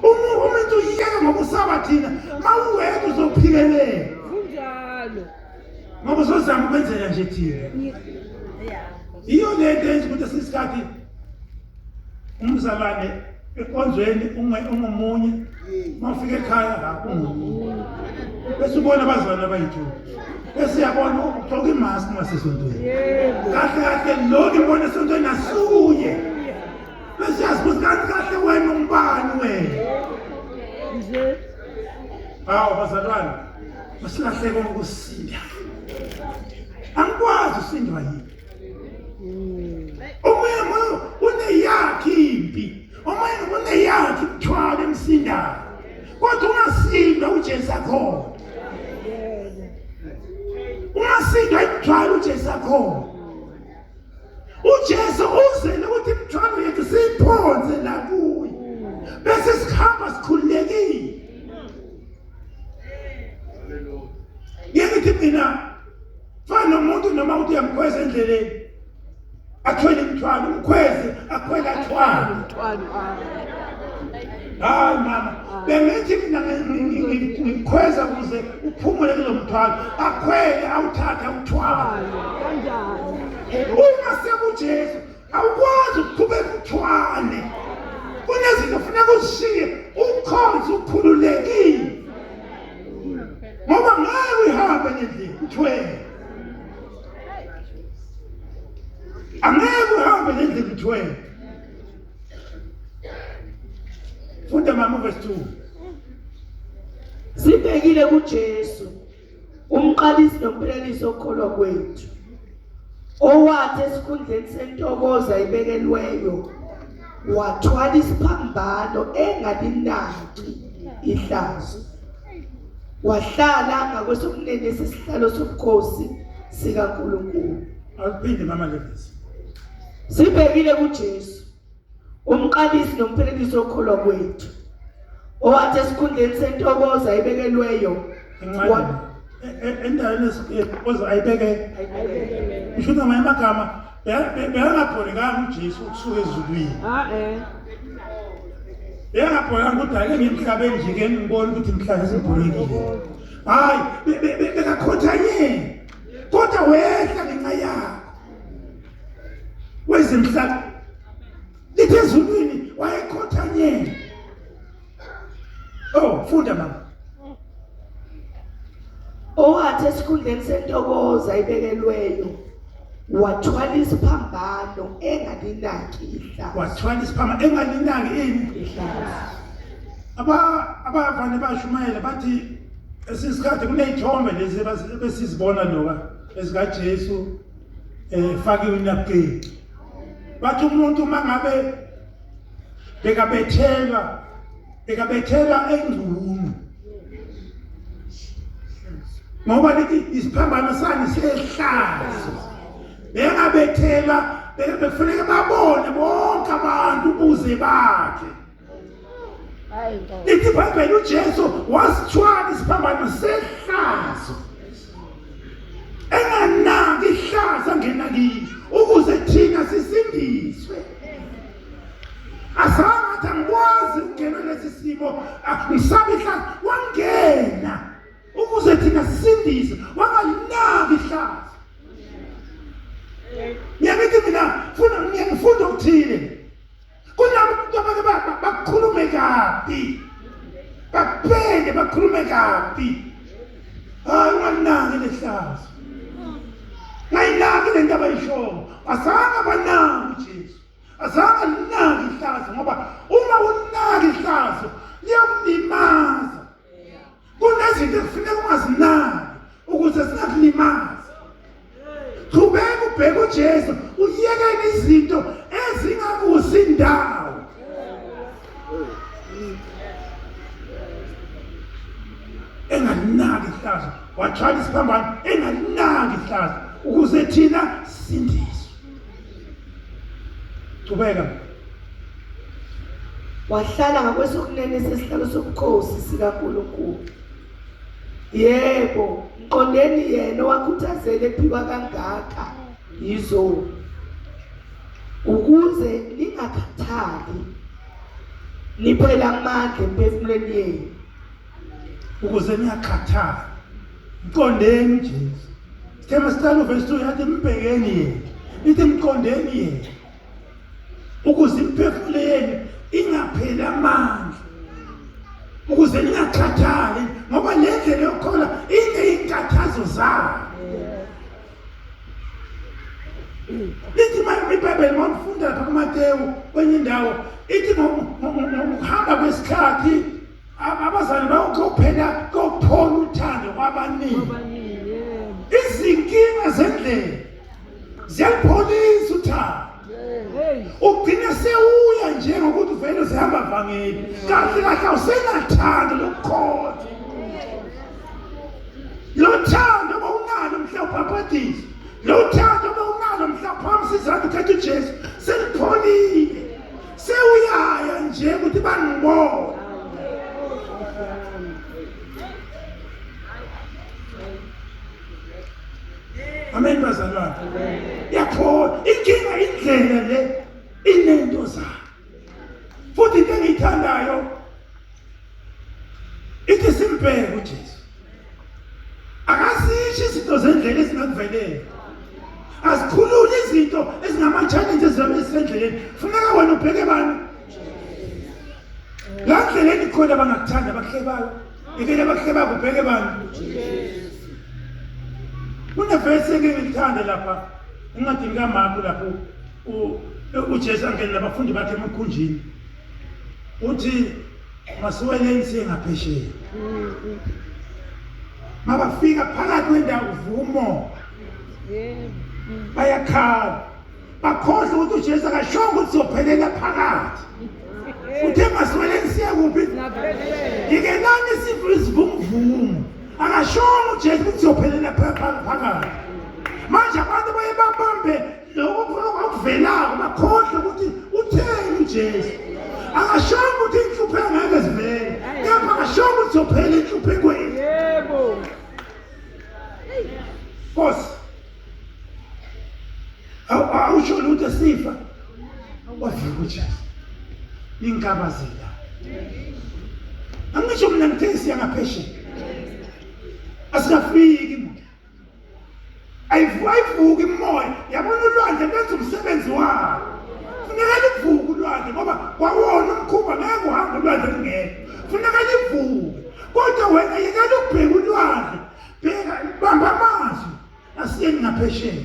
Speaker 1: Uma umuntu uyiyeka ngoba usaba thina, mawuwedwa uzophikelela.
Speaker 3: Kunjalo.
Speaker 1: Ngoba uzozama ukwenzela nje thina. Iyo lento yenza ukuthi esisikhathi umzalwane enkonzweni ungomunye uma ufika ekhaya ungomunye bese ubona abazalwane abayi-two bese uyabona ugqoka imaski uma sesontweni kahle kahle lo ngibona esontweni asuye bese uyazi ukuthi kanti kahle wena ungubani wena. Hawu bazalwane, masilahleke ukusinda. Angikwazi usindwa yini. Omunye uneyakhe impi, omunye uneyakhe imithwalo emsindayo. Kodwa ungasindwa uJesu akhona. Ungasindwa imithwalo uJesu akhona. uJesu uzele ukuthi imithwalo yethu siyiphonse la kuye bese sikhamba sikhululekile. Ngithi mina fana nomuntu noma uthi uyamkhweza endleleni athwele imithwalo umkhweze akhwele athwale
Speaker 3: Umthwalo.
Speaker 1: Hayi mama, bengithi mina ngikhweza ukuze uphumule kulo mthwalo, akhwele awuthathe awuthwale.
Speaker 3: Kanjani?
Speaker 1: Uma sekuJesu awukwazi ukuqhubeka uthwale. Kunezinto funeka uzishiye ukhonze ukhululekile. Ngoba ngeke uyihambe nendlela uthwele. Angeke uhambe nendlela uthwele. Funda mama verse 2.
Speaker 4: Sibhekile kuJesu, umqalisi nomphelelisi okholwa kwethu, owathi esikhundleni sentokozo ayibekelweyo wathwala isiphambano engalinaki ihlazo, wahlala ngakwesokunene sesihlalo sobukhosi sikaNkulunkulu.
Speaker 1: Awuphinde mama le verse.
Speaker 4: Sibhekile kuJesu, umqalisi nomphelelisi okholwa kwethu, owathi esikhundleni sentokozo ayibekelweyo
Speaker 1: endaweni oze ayibeke kusho ukuthi ngamanye amagama bekangabhorekanga uJesu ukusuka ezulwini. Bekangabhorekanga ukuthi ake ngiye emhlabeni nje ke ngibone ukuthi ngihlale sengibhorekile. Hayi, bekakhothanyele kodwa wehla ngenxa yakho wezemhlaba lithi ezulwini wayekhothanyele. Oh, funda mama.
Speaker 4: Owathi esikhundleni sentokozo ayibekelweyo wathwala isiphambano engalinaki ihlazo.
Speaker 1: Wathwala isiphambano engalinaki ini?
Speaker 4: Ihlazo.
Speaker 1: Abavane bashumayela bathi esisikhathi kuney'thombe lezi ebesizibona loka ezikaJesu fakiwe inapkin. Bathi umuntu uma ngabe bekabethelwa engcunu ngoba lithi isiphambano sani sehlazo, bengabethelwa bekufuneka babone bonke abantu ubuze bakhe. Lithi iBhayibheli uJesu wasithwala isiphambano sehlazo enganaki ihlazo angena kilo ukuze thina sisindiswe. Azange athi angikwazi ukungena lesi simo, ngisaba ihlazo, wangena ukuze thina sisindiswe, wangalinaki ihlazo. Ngiyakithi mina funa ngiyangifunda okuthile. Kunabantu abake bakhulume kabi, bakubheke bakhulume kabi. Hayi, ungalinaki lehlazo, ngayinaki le nto abayishoyo. Azange abanaki uJesu, azange alinaki ihlazo, ngoba uma ulinaka ihlazo liyakulimaza. Kunezinto ekufuneka ungazinaki ukuze singakulimazi. Qhubeka ubheke uJesu, uyekele izinto ezingakusi indawo. Engalinaki ihlazo, wathwala isiphambano engalinaki ihlazo ukuze thina sindiswe. Qhubeka.
Speaker 4: Wahlala ngakwesokunene sesihlalo sobukhosi sikaNkulunkulu. Yebo, mqondeni yena owakhuthazela ephiwa kangaka yizo ukuze ningakhathali niphele amandla emphefumulweni yenu.
Speaker 1: Ukuze ningakhathali, mqondeni uJesu. Sithe masiqala uvesi 2 yathi mbhekeni yena, ithi mqondeni yena ukuze imiphefumulo yenu ingapheli amandla, ukuze ningakhathali, ngoba le ndlela yokukholwa ineyinkathazo zayo. Lithi iBhayibheli uma ulifunda lapha kuMatewu kwenye indawo ithi ngokuhamba kwesikhathi abazali bayokuphela kophola uthando kwabaningi. Izinkinga zendlela ziyalipholisa uthando, ugcine sewuya nje ngokuthi vele usehamba vangeli kahle kahle, awusenathando lokukhonza. Lo thando bowunalo mhla ubhabhadiswa, lo thando bowunalo mhla phambi izandla ukhetha uJesu, selipholile, sewuyaya nje ukuthi bangibone. Amen bazalwane. Yaphola inkinga, indlela le inento zayo. Futhi into engiyithandayo ithi simbheke uJesu. Akasisho izinto zendlela ezingakuvelela. Asikhulule izinto ezingama-challenge ezizobe zisendleleni. Funeka wena ubheke bani? La ndleleni khona abangakuthanda abakuhlebayo. Ikele abakuhlebayo ubheke bani? Kunevesi engike ngilithande lapha encwadini kaMarku lapho uJesu angena nabafundi bakhe emkhunjini. Uthi masiweleni siye ngaphesheya. Mabafika phakathi kwendawo uvumo. Bayakhala. Bakhohlwa ukuthi uJesu akashongo ukuthi siyophelela phakathi. Uthe masiweleni siye kuphi? Yekelani isivunguvungu. Akashongo uJesu ukuthi siyophelela phakathi. Manje abantu baye babambe lokho okuvelako, bakhohlwe ukuthi utheni uJesu. Akashongo ukuthi inhlupheko ngeke zivele, kepha akashongo ukuthi siyophela enhluphekweni.
Speaker 3: Yebo.
Speaker 1: Nkosi, awusho lutho sifa. Wafika uJesu. Ningabazela. Angisho mina ngithe siya ngaphesheya. Asikafiki imoto. Ayivuki imoya. Yabona ulwandle lwenza umsebenzi walo. Funeka livuke ulwandle ngoba kwawona umkhuba ngeke uhambe ulwandle lungekho. Funeka livuke. Kodwa wena yekela ukubheka ulwandle. Bheka, bamba amazwi. Asiyeni ngaphesheya.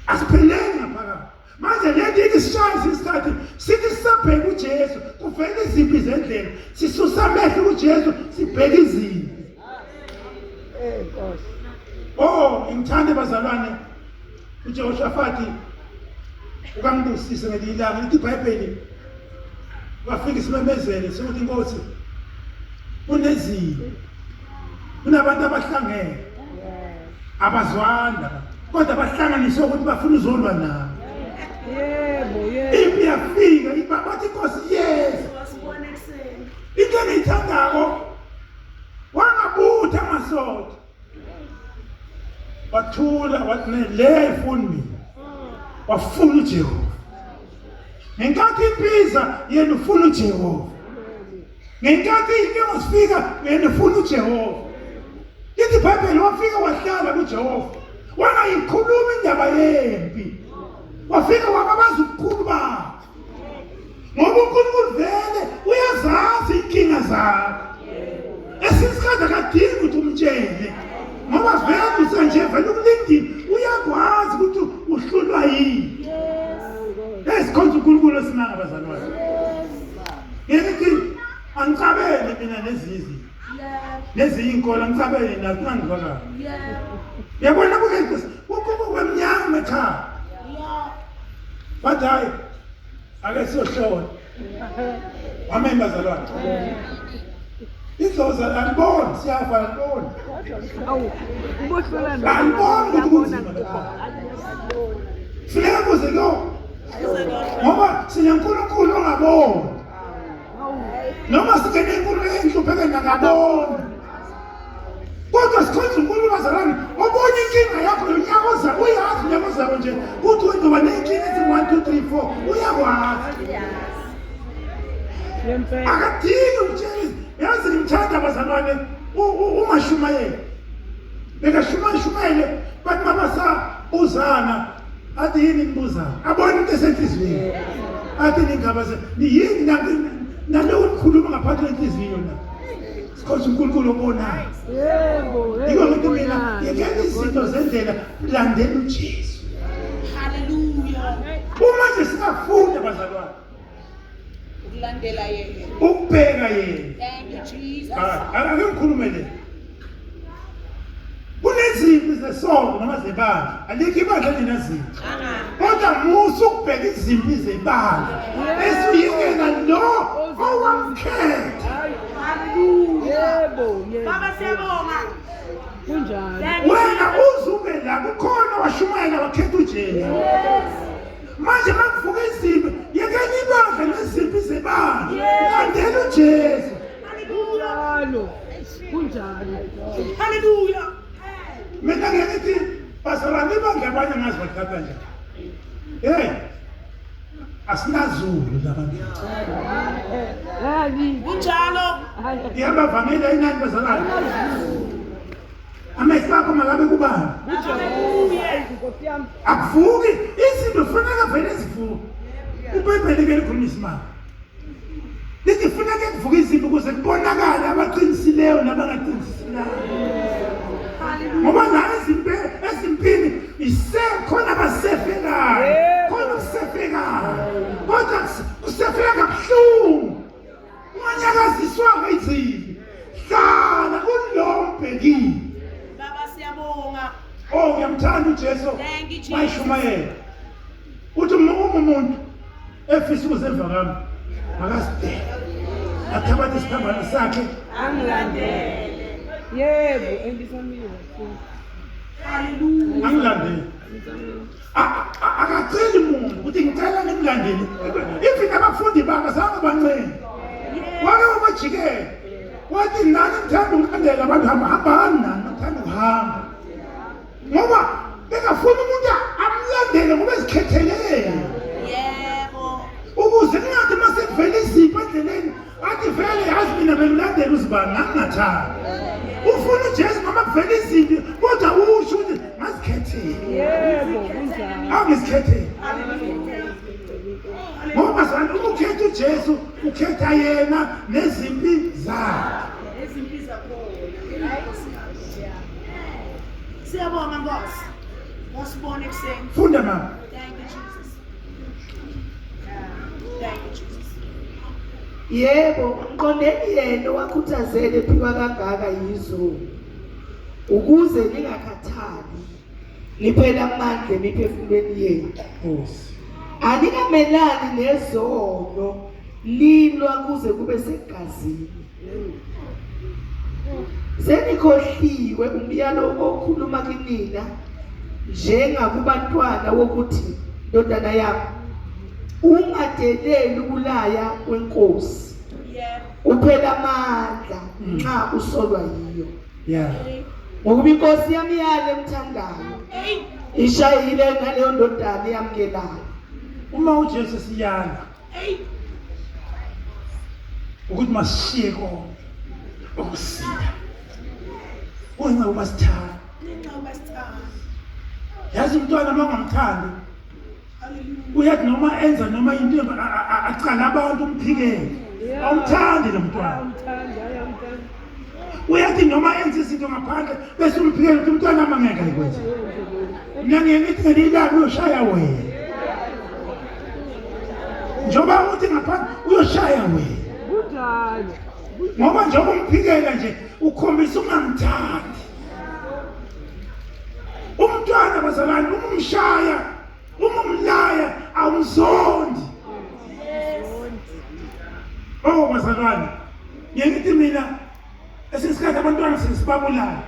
Speaker 1: Asipheleli ngaphakathi. Manje le nto ithi sishaye isikhathi sithi sisabheka uJesu kuvela izimpi zendlela, sisusa amehlo kuJesu sibheka izimpi.
Speaker 3: Eh Nkosi.
Speaker 1: Oh, ngithande bazalwane uJehoshafati ukangibusise ngelinye ilanga lithi iBhayibheli wafika isimemezele sokuthi inkosi kunezimpi, kunabantu abahlangene abazwani kodwa bahlanganiswe ukuthi bafuna uzolwa nabo.
Speaker 3: Yebo, yebo.
Speaker 1: Impi yafika bathi inkosi yeza.
Speaker 2: Wasibona ekuseni.
Speaker 1: Into engiyithandako wangabutha amasotha wathula wathi le ayifuni mina, wafuna uJehova. Ngenkathi impiza yena ufuna uJehova, ngenkathi inkinga zifika yena ufuna uJehova. Lithi iBhayibheli wafika wahlala kuJehova, wangayikhuluma indaba yempi, wafika wababaza ubukhulu bakhe, ngoba uNkulunkulu vele uyazazi inkinga zakho. Esinye isikhathi akadingi ukuthi umtshele, ngoba vele usanje vele ukulindile, uyakwazi ukuthi uhlulwa yini. Esikhonza uNkulunkulu esimanga bazalwane. Ngithi angicabele mina nezinye izinto, nezinye iy'nkolo angicabele nazo, kungangizwakala. Uyabona kuke kwemnyama ekhaya, bathi hhayi ake siyohlola. Amen bazalwane. Idlozi aliboni, siyafa aliboni.
Speaker 3: Awu, ubohlola
Speaker 1: Aliboni ukuthi kunzima lapha. Funeka kuze kuyo Ngoba sinenkulunkulu ongaboni. Noma singene inkulu enhluphekweni akaboni. Kodwa sikhonza uNkulunkulu bazalwane, obona inkinga yakho yonyaka ozayo, uyazi unyaka ozayo nje ukuthi wena uba ney'nkinga ethi-1 2 3 4 uyakwazi. Akadingi ukutshela. Yazi ngimthanda bazalwane umashumayeli. Bekashumayele bathi mabasabuzana athi yini nibuzana, abone into esenhliziyweni athi ningabaze yini naloku nikhuluma ngaphansi kwenhliziyo na. Sikhonza uNkulunkulu obonayo.
Speaker 3: Yebo.
Speaker 1: Yiko ngithi mina yekela izinto zendlela, landela uJesu.
Speaker 2: Hallelujah.
Speaker 1: Uma nje singafunda bazalwane
Speaker 2: Ukulandela yena.
Speaker 1: Ukubheka yena.
Speaker 2: Thank you Jesus.
Speaker 1: Ake ngikhulume le. Kunezimpi zesonto noma zebandla. Alikho ibandla linezimpi. Kodwa musa ukubheka izimpi zebandla. Esiyekela lo owamkhetha.
Speaker 2: Hallelujah.
Speaker 3: Yebo, yebo.
Speaker 2: Baba siyabonga.
Speaker 3: Kunjalo.
Speaker 1: Wena uzume la kukhona washumayela wakhetha uJesu. Manje makuvuka izimpi, yekela ibandla nezimpi zebandla. Landela uJesu.
Speaker 3: Kunjalo. Kunjalo.
Speaker 2: Hallelujah.
Speaker 1: Mina ngithi bazalwane ibandla abanye ngazi bathatha kanjani. Hey, asinazulu labantu.
Speaker 3: Hayi.
Speaker 2: Kunjalo.
Speaker 1: Iyabavamela inani bazalwane. Amehlo akho makabe kubani?
Speaker 2: Hallelujah.
Speaker 3: Nkosi yami.
Speaker 1: Akuvuki izinto kufuneka vele zivuke. IBhayibheli ke likhuluma isimanga. Lithi kufuneka kuvuke izinto ukuze kubonakale abaqinisileyo nabangaqinisileyo. Ngoba la ezimpini isekhona abasefekayo, khona ukusefekayo. Kodwa kusefeka kabuhlungu. Unganyakaziswanga izimpi. Hlala kulo mbhekile.
Speaker 2: Baba siyabonga.
Speaker 1: Oh ngiyamthanda uJesu.
Speaker 2: Thank you, Jesus.
Speaker 1: Mayishumayela. Uthi uma umuntu efisa ukuza emva kwami akazidele. Athabathe isiphambano sakhe
Speaker 3: Angilandele. Yebo, endisamile.
Speaker 2: Hallelujah.
Speaker 1: angilandele. Akaceli muntu ukuthi ngicela ngimlandele. Even abafundi bakhe zange bancenge. Wake wabajikela. Wathi nani ngithanda ukulandela abantu hamba hambani nani ngithanda ukuhamba. Ngoba bengafuni umuntu amlandele ngoba ezikhethelele.
Speaker 2: Yebo.
Speaker 1: Ukuze kungathi uma sekuvela izipho endleleni athi vele yazi mina bengilandela uzibani ngangingathandi. Ufuna uJesu noma kuvela izimpi kodwa usho ukuthi ngazikhethile.
Speaker 3: Yebo, kunjalo.
Speaker 1: Angizikhethile. Ngoba bazalwane uma ukhetha uJesu ukhetha yena nezimpi zakhe.
Speaker 2: Nezimpi zakhona. Siyabonga Nkosi. Wasibona ekuseni.
Speaker 1: Funda mama.
Speaker 2: Thank you Jesus. Thank you Jesus.
Speaker 4: Yebo, mqondeni yena owakhuthazele ephiwa kangaka yizulu. Ukuze ningakhathali, niphele amandla emiphefumulweni yenu.
Speaker 1: Nkosi.
Speaker 4: Anikamelani nezono, nilwa kuze kube segazini. Senikhohliwe umyalo okhuluma kinina njengakubantwana wokuthi ndodana yami ungadeleli ukulaya kwenkosi.
Speaker 2: Yebo.
Speaker 4: Uphela amandla nxa usolwa yiyo.
Speaker 1: Yeah.
Speaker 4: Ngokuba inkosi yamyala emthandayo.
Speaker 2: Hey.
Speaker 4: Ishayile naleyo ndodana eyamkelayo.
Speaker 1: Uma uJesu siyala
Speaker 2: Hey.
Speaker 1: ukuthi masishiye konke okusinda. Wena uba sithanda.
Speaker 2: Ninqoba sithanda.
Speaker 1: Yazi umntwana uma ungamthandi uyathi noma enza noma into acala abantu umphikele. Awumthandi lo mntwana.
Speaker 3: Ayamthanda, ayamthanda.
Speaker 1: Uyathi noma enza izinto ngaphandle bese umphikele ukuthi umntwana wami angeke ayikwenze. Mina ngiye ngithi ngelinye ilanga uyoshaya wena. Njengoba uthi ngaphandle uyoshaya wena.
Speaker 3: Kunjalo.
Speaker 1: Ngoba njengoba umphikela nje ukhombisa ukungamthandi. Umntwana bazalwane uma umshaya, uma umlaya awumzondi. Oh bazalwane, ngiye ngithi mina esinye isikhathi abantwana sesibabulala.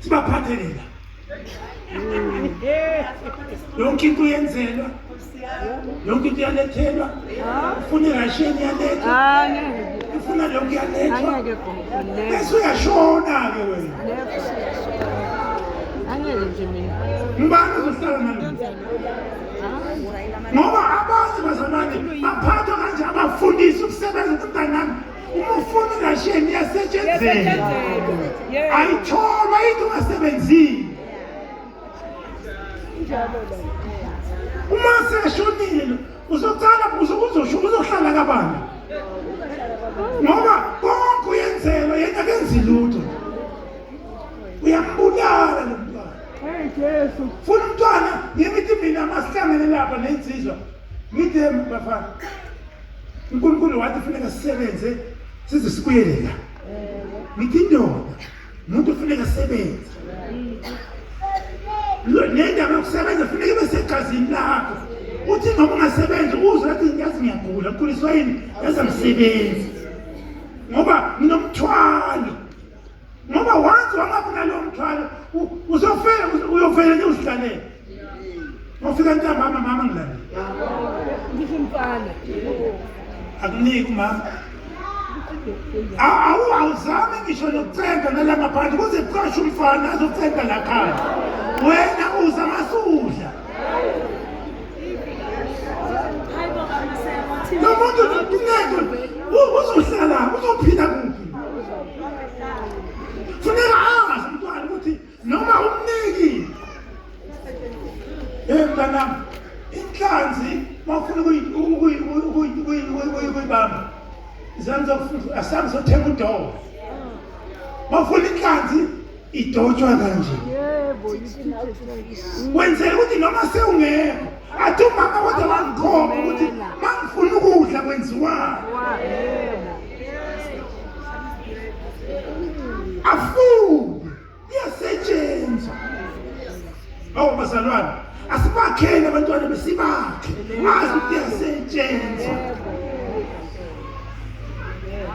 Speaker 1: Sibaphathelela. Yonke into uyenzelwa. Yonke into iyalethelwa. Ufuna irasheni iyalethwa.
Speaker 3: Angeke.
Speaker 1: Ufuna lokhu iyalethwa.
Speaker 3: Angeke gogo. Never.
Speaker 1: Bese uyashona-ke wena.
Speaker 3: Never. Angeke nje mina.
Speaker 1: Ngubani ozohlala nalo? Ngoba abanye bazalwane baphathwa kanje abafundisi ukusebenza umntanami. Uma ufuna irasheni iyasetshenzelwa.
Speaker 3: Yebo.
Speaker 1: Ayitholwa into ungasebenzile. Uma seshonile uzocala uzohlala kabani? Ngoba konke uyenzelwa yena akenzi lutho. Uyambulala lo mntwana.
Speaker 3: Hey Jesu.
Speaker 1: Funa umntwana ngithi mina masihlangene lapha nensizwa. Ngithi bafana. uNkulunkulu wathi funeka sisebenze size sibuyele la. Ngithi indoda umuntu funeka asebenze. Le ndaba yokusebenza funeka ibe segazini lakho. Uthi noma ungasebenzi uzwe athi yazi ngiyagula, ngikhuliswa yini? Yazi angisebenzi. Ngoba nginomthwalo. Ngoba once wangabi nalowo mthwalo uzofela uyofela nje uzihlalele. Ufika ntambama mama ngilalele.
Speaker 3: Ngisho umfana.
Speaker 1: Akuniki umama. Awu awuzame ngisho nokucenta nala ngaphandle kuze kuqashe umfana azocenta la khaya. Wena uza masudla. Lo muntu unento uzohlala uzophila kuphi? Funeka azi umntwana ukuthi noma umnikile. Hey mntanami, inhlanzi mawufuna ukuyibamba asambe sothenga udobo. Mawufuna inhlanzi idotshwa kanje.
Speaker 3: Yebo, you
Speaker 1: Wenzela ukuthi noma sewungekho athi umama kodwa wangikhomba ukuthi mangifuna ukudla kwenziwani.
Speaker 3: Wa, yebo.
Speaker 1: Afunde iyasetshenzwa. Awu bazalwane, asibakhele abantwana besibakhe azi ukuthi iyasetshenzwa.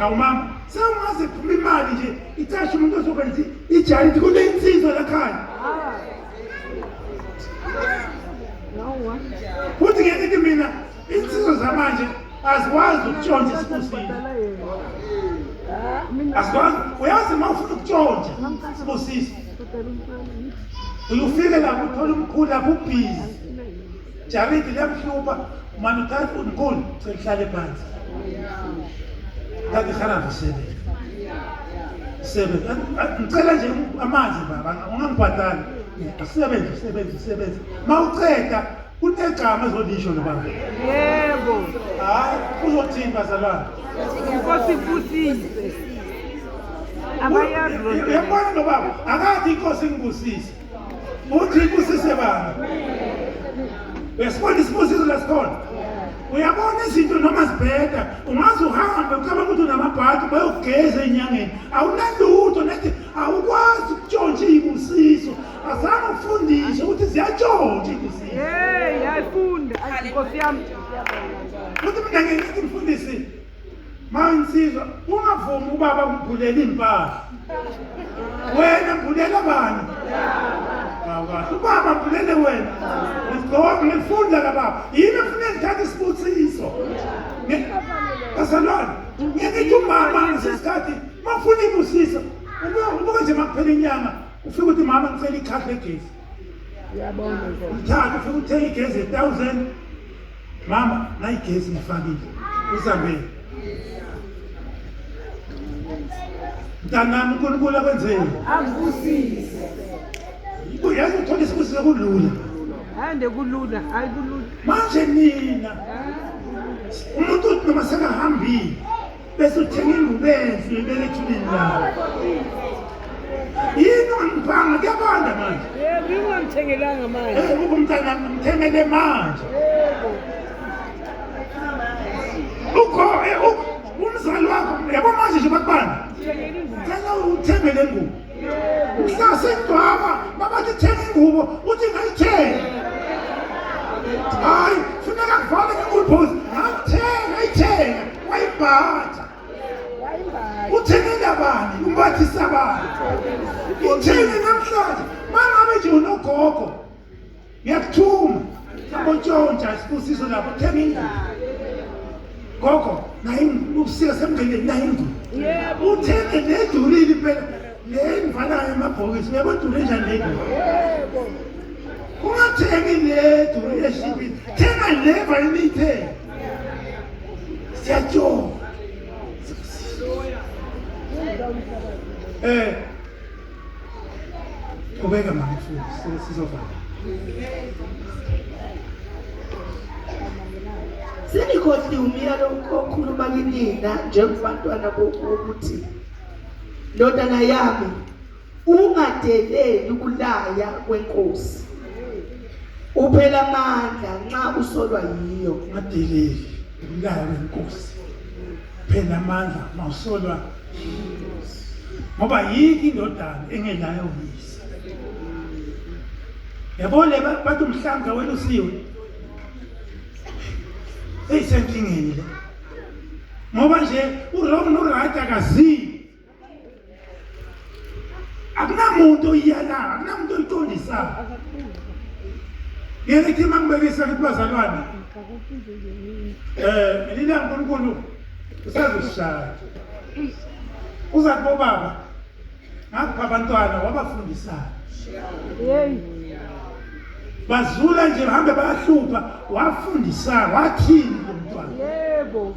Speaker 1: Awu mama, sewungaze kuphuma imali nje icashe umuntu ozokwenza ijariti kunensizwa la khaya.
Speaker 3: Nawa.
Speaker 1: Futhi ngeke ngithi mina insizwa zamanje azikwazi ukutshontsha isibusiso.
Speaker 3: Badala yena. Mina
Speaker 1: Azikwazi, uyazi uma ufuna ukutshontsha isibusiso
Speaker 3: badala umfana.
Speaker 1: uyufike lapho uthole umkhulu lapho ubhizi. Jaridi liyamhlupha umane uthatha umkhulu selihlale phansi. Thatha iharafu sebenze. Sebenze. Ngicela nje amanzi baba ungangibhadali. Usebenze usebenze usebenze. Mawuceda kunegama ezolisho lo baba.
Speaker 3: Yebo.
Speaker 1: Hayi uzothini bazalwane?
Speaker 3: Inkosi ibusise. Abayazi loo nto.
Speaker 1: Uyambona lo baba akathi inkosi ingibusise. Uthi ibusise bani? Uyasibona isibusiso lesikhona? Uyabona izinto noma zibheda ungaze uhambe ucabanga ukuthi unamabhadi bayokugeza enyangeni awunalutho nethi awukwazi ukutshontsha iy'busiso azange ufundiswe ukuthi ziyatshontsha iy'busiso.
Speaker 3: Hey, ayifunda. Ayi Nkosi yami.
Speaker 1: Futhi mina ngeke ngithi mfundisi ma insizwa ungavumi ubaba kumbhulela iy'mpahla wena mbhulela bani? Hawu kahle ubaba mbhulele wena ngigqoka ngifunda kababa yini efuna ngithathe isibusiso bazalwane ngeke ngithi umama ngesikhathi mafuna ibusiso ubuka nje makuphela inyanga ufike uthi mama ngicela ikhadi legesi
Speaker 3: Uyabona nje.
Speaker 1: uthathe ufike uthenge igesi 1000 mama nayigesi ngifakile uzambeni mntanami uNkulunkulu akwenzeni
Speaker 3: Akubusise.
Speaker 1: uyazi uthola isibusiso kulula
Speaker 3: Hande kulula, hayi kulula.
Speaker 1: manje nina umuntu uthi noma sekahambile bese uthenga ingubo enhle uyibeka ethuneni lakho yini ungangiphanga kuyabanda manje
Speaker 3: Yebo, ingangithengelanga manje.
Speaker 1: Eh, uba umntanami ngimthengele manje
Speaker 3: Yebo.
Speaker 1: ukho umzali wakho yabo manje nje bakubanda
Speaker 3: Ngithengele ingubo.
Speaker 1: cela uthenge le ngubo mhla sengcwaba babathi thenga ingubo uthi ngayithenga hayi funeka kuvale ngengubo ngakuthenga ayithenga wayibhatha uthengela bani umbathisa bani ithenge namhlanje mangabe nje unogogo ngiyakuthuma Ubotshontsha isibusiso lapho thenga ingubo. Gogo, nayi ubusika semngenile nayi ingubo.
Speaker 3: Yebo.
Speaker 1: Uthenge nedulile impela le ngivalayo emabhokisi uyabona idule njani le duli?
Speaker 3: Yebo.
Speaker 1: Ungathengi le duli eshibhile, thenga le vale niyithenge. Siyatshontsha. Eh Qhubeka mama mfundisi sizovala.
Speaker 4: Senikhohliwe umyalo okhuluma kinina njengabantwana bokuthi ndodana yami ungadeleli ukulaya kwenkosi uphela amandla nxa usolwa yiyo.
Speaker 1: Ungadeleli ukulaya kwenkosi phela amandla mawusolwa ngoba yikho indodana engelayo uyise yabo le bathi umhlanga welusiwe eyisenkingeni le ngoba nje uwrong no-right akazivi akunamuntu oyiyalayo akunamuntu oyiqondisayo ngeke ngithi uma ngibekisa ngithi bazalwane um lila nkulunkulu usazosishaya uza kubobaba ngakupha abantwana wabafundisayo bazula nje bahambe bayahlupha wafundisa wathini lo mntwana
Speaker 3: yebo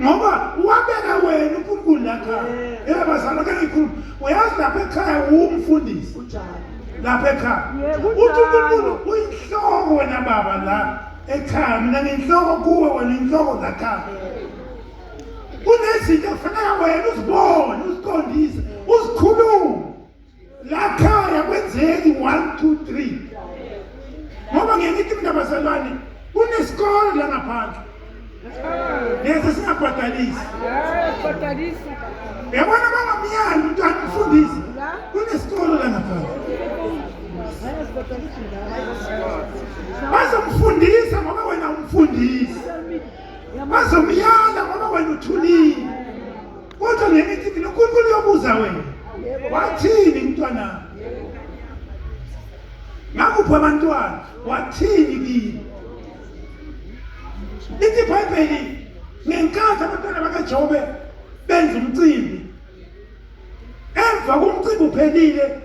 Speaker 1: ngoba wabeka wena uNkulunkulu lapha yebo bazalwa ke ngikhuluma uyazi lapha ekhaya umfundisi lapha ekhaya uthi uNkulunkulu uyinhloko wena baba la ekhaya mina nginhloko kuwe wena inhloko la khaya kunezinto kufanele wena uzibone uziqondise uzikhulume la khaya kwenzeki 1 2 3 ngoba ngeke ngithi mina bazalwane kunesikole la ngaphandle lesi singabhadalisi
Speaker 3: bhadalisa
Speaker 1: yabona bangamyali umntwana umfundisi kunesikole la ngaphandle bazomfundisa ngoba wena umfundisi bazomyala ngoba wena uthulile kodwa ngeke ithi mina uNkulunkulu uyobuza wena wathini mntwana ngakuphi abantwana wathini kini lithi ibhayibheli ngenkathi abantwana bakajobe benza umcimbi emva komcimbi uphelile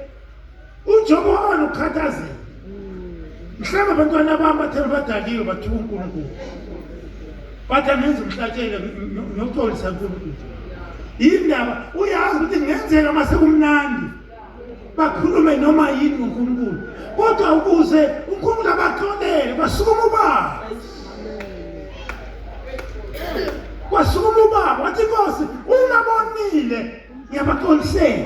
Speaker 1: uJobe waba nokukhathazeka mhlawumbe abantwana bami bathe badaliwe bathuka uNkulunkulu bathi angenza umhlatshelo nokuxolisa uNkulunkulu yindaba uyazi ukuthi kungenzeka uma sekumnandi bakhulume noma yini ngoNkulunkulu kodwa ukuze uNkulunkulu abaxolele kwasukuma ubaba kwasukuma ubaba wathi inkosi uma bonile ngiyabaxolisela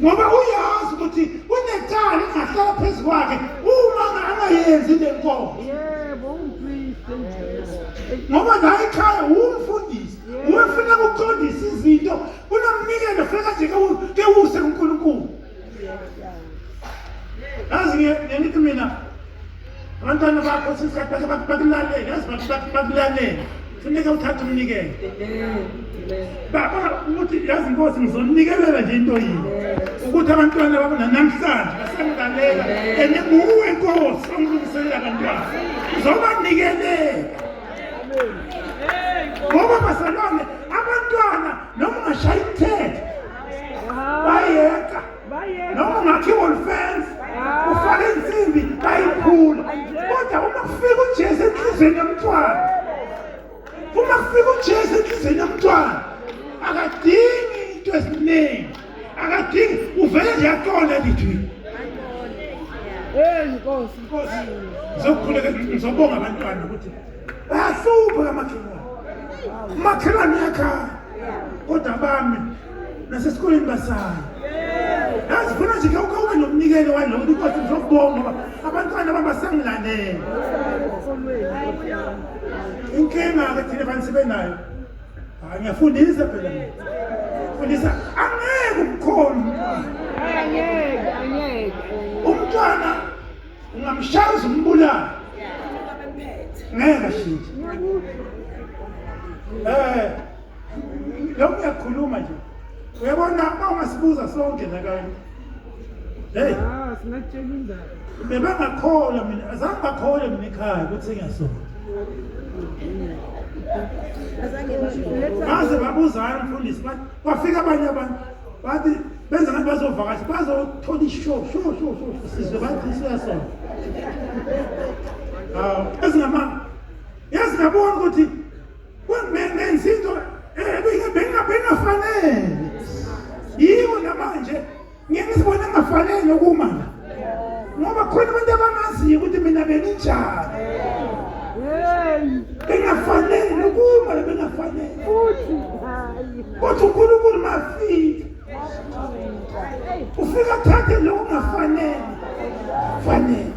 Speaker 1: ngoba uyazi ukuthi kunecala engahlala phezu kwakhe uma angayenzi le nkonzo
Speaker 3: yebo umpristi
Speaker 1: ngoba la ekhaya umfundisi uwe funeka uqondise izinto kunomnikelo funeka nje kewuse kuNkulunkulu yazi ngithi mina abantwana bakho sisikhathi bakulalele yazi bakulalele funeka uthathe umnikelo baba ukuthi yazi inkosi ngizonikelela nje into yini ukuthi abantwana babo nanamhlanje basangilalela and nguwe nkosi ongilungiselela abantwana ngizobanikelela ngoba bazalwane abantwana noma ungashaya imithetho bayeka noma ungakha i-wall fence ufake insimbi bayiphula kodwa uma kufika ujesu enhliziyweni yomntwana uma kufika ujesu enhliziyweni yomntwana akadingi into eziningi akadingi uvele nje aqonde lithwini
Speaker 3: Hey Nkosi,
Speaker 1: Nkosi, ngizokhuleka ngizobonga abantwana ukuthi bayahlupha kamakhelwane. Umakhelwane uyakhala kodwa bami nasesikoleni basayo. Yazi funa nje ke ube nomnikelo walokho inkosi ngizokubonga ngoba abantwana bami basangilalela. Inkinga ke thina fanele sibe nayo. Hayi ngiyafundisa phela mina. Fundisa angeke umkhona umntwana.
Speaker 3: Angeke, angeke.
Speaker 1: Umntwana ungamshaya umbulala. Ngeke ashintshe. Eh lokhu ngiyakhuluma nje. Uyabona uma ungasibuza sonke la kanye. Hey.
Speaker 3: Ah, singatshela indaba.
Speaker 1: Bebangakholwa mina, azange bakholwe mina ekhaya ukuthi ngiyasonta. Baze babuzana umfundisi bathi kwafika abanye abantu bathi benza ngathi bazovakasha bazothola isho sho sho sho sizwe bathi siyasonta. Ah, ezingama yazi ngabona ukuthi ngenza into bengafanele. Yiko namanje ngeke ngizibone ngingafanele ukuma la. Ngoba khona abantu abangaziyo ukuthi mina benginjani.
Speaker 3: Hey,
Speaker 1: Bengafanele ukuma la bengafanele.
Speaker 3: futhi hayi.
Speaker 1: Kodwa uNkulunkulu mafika ufika athathe lokho kungafanele fanele.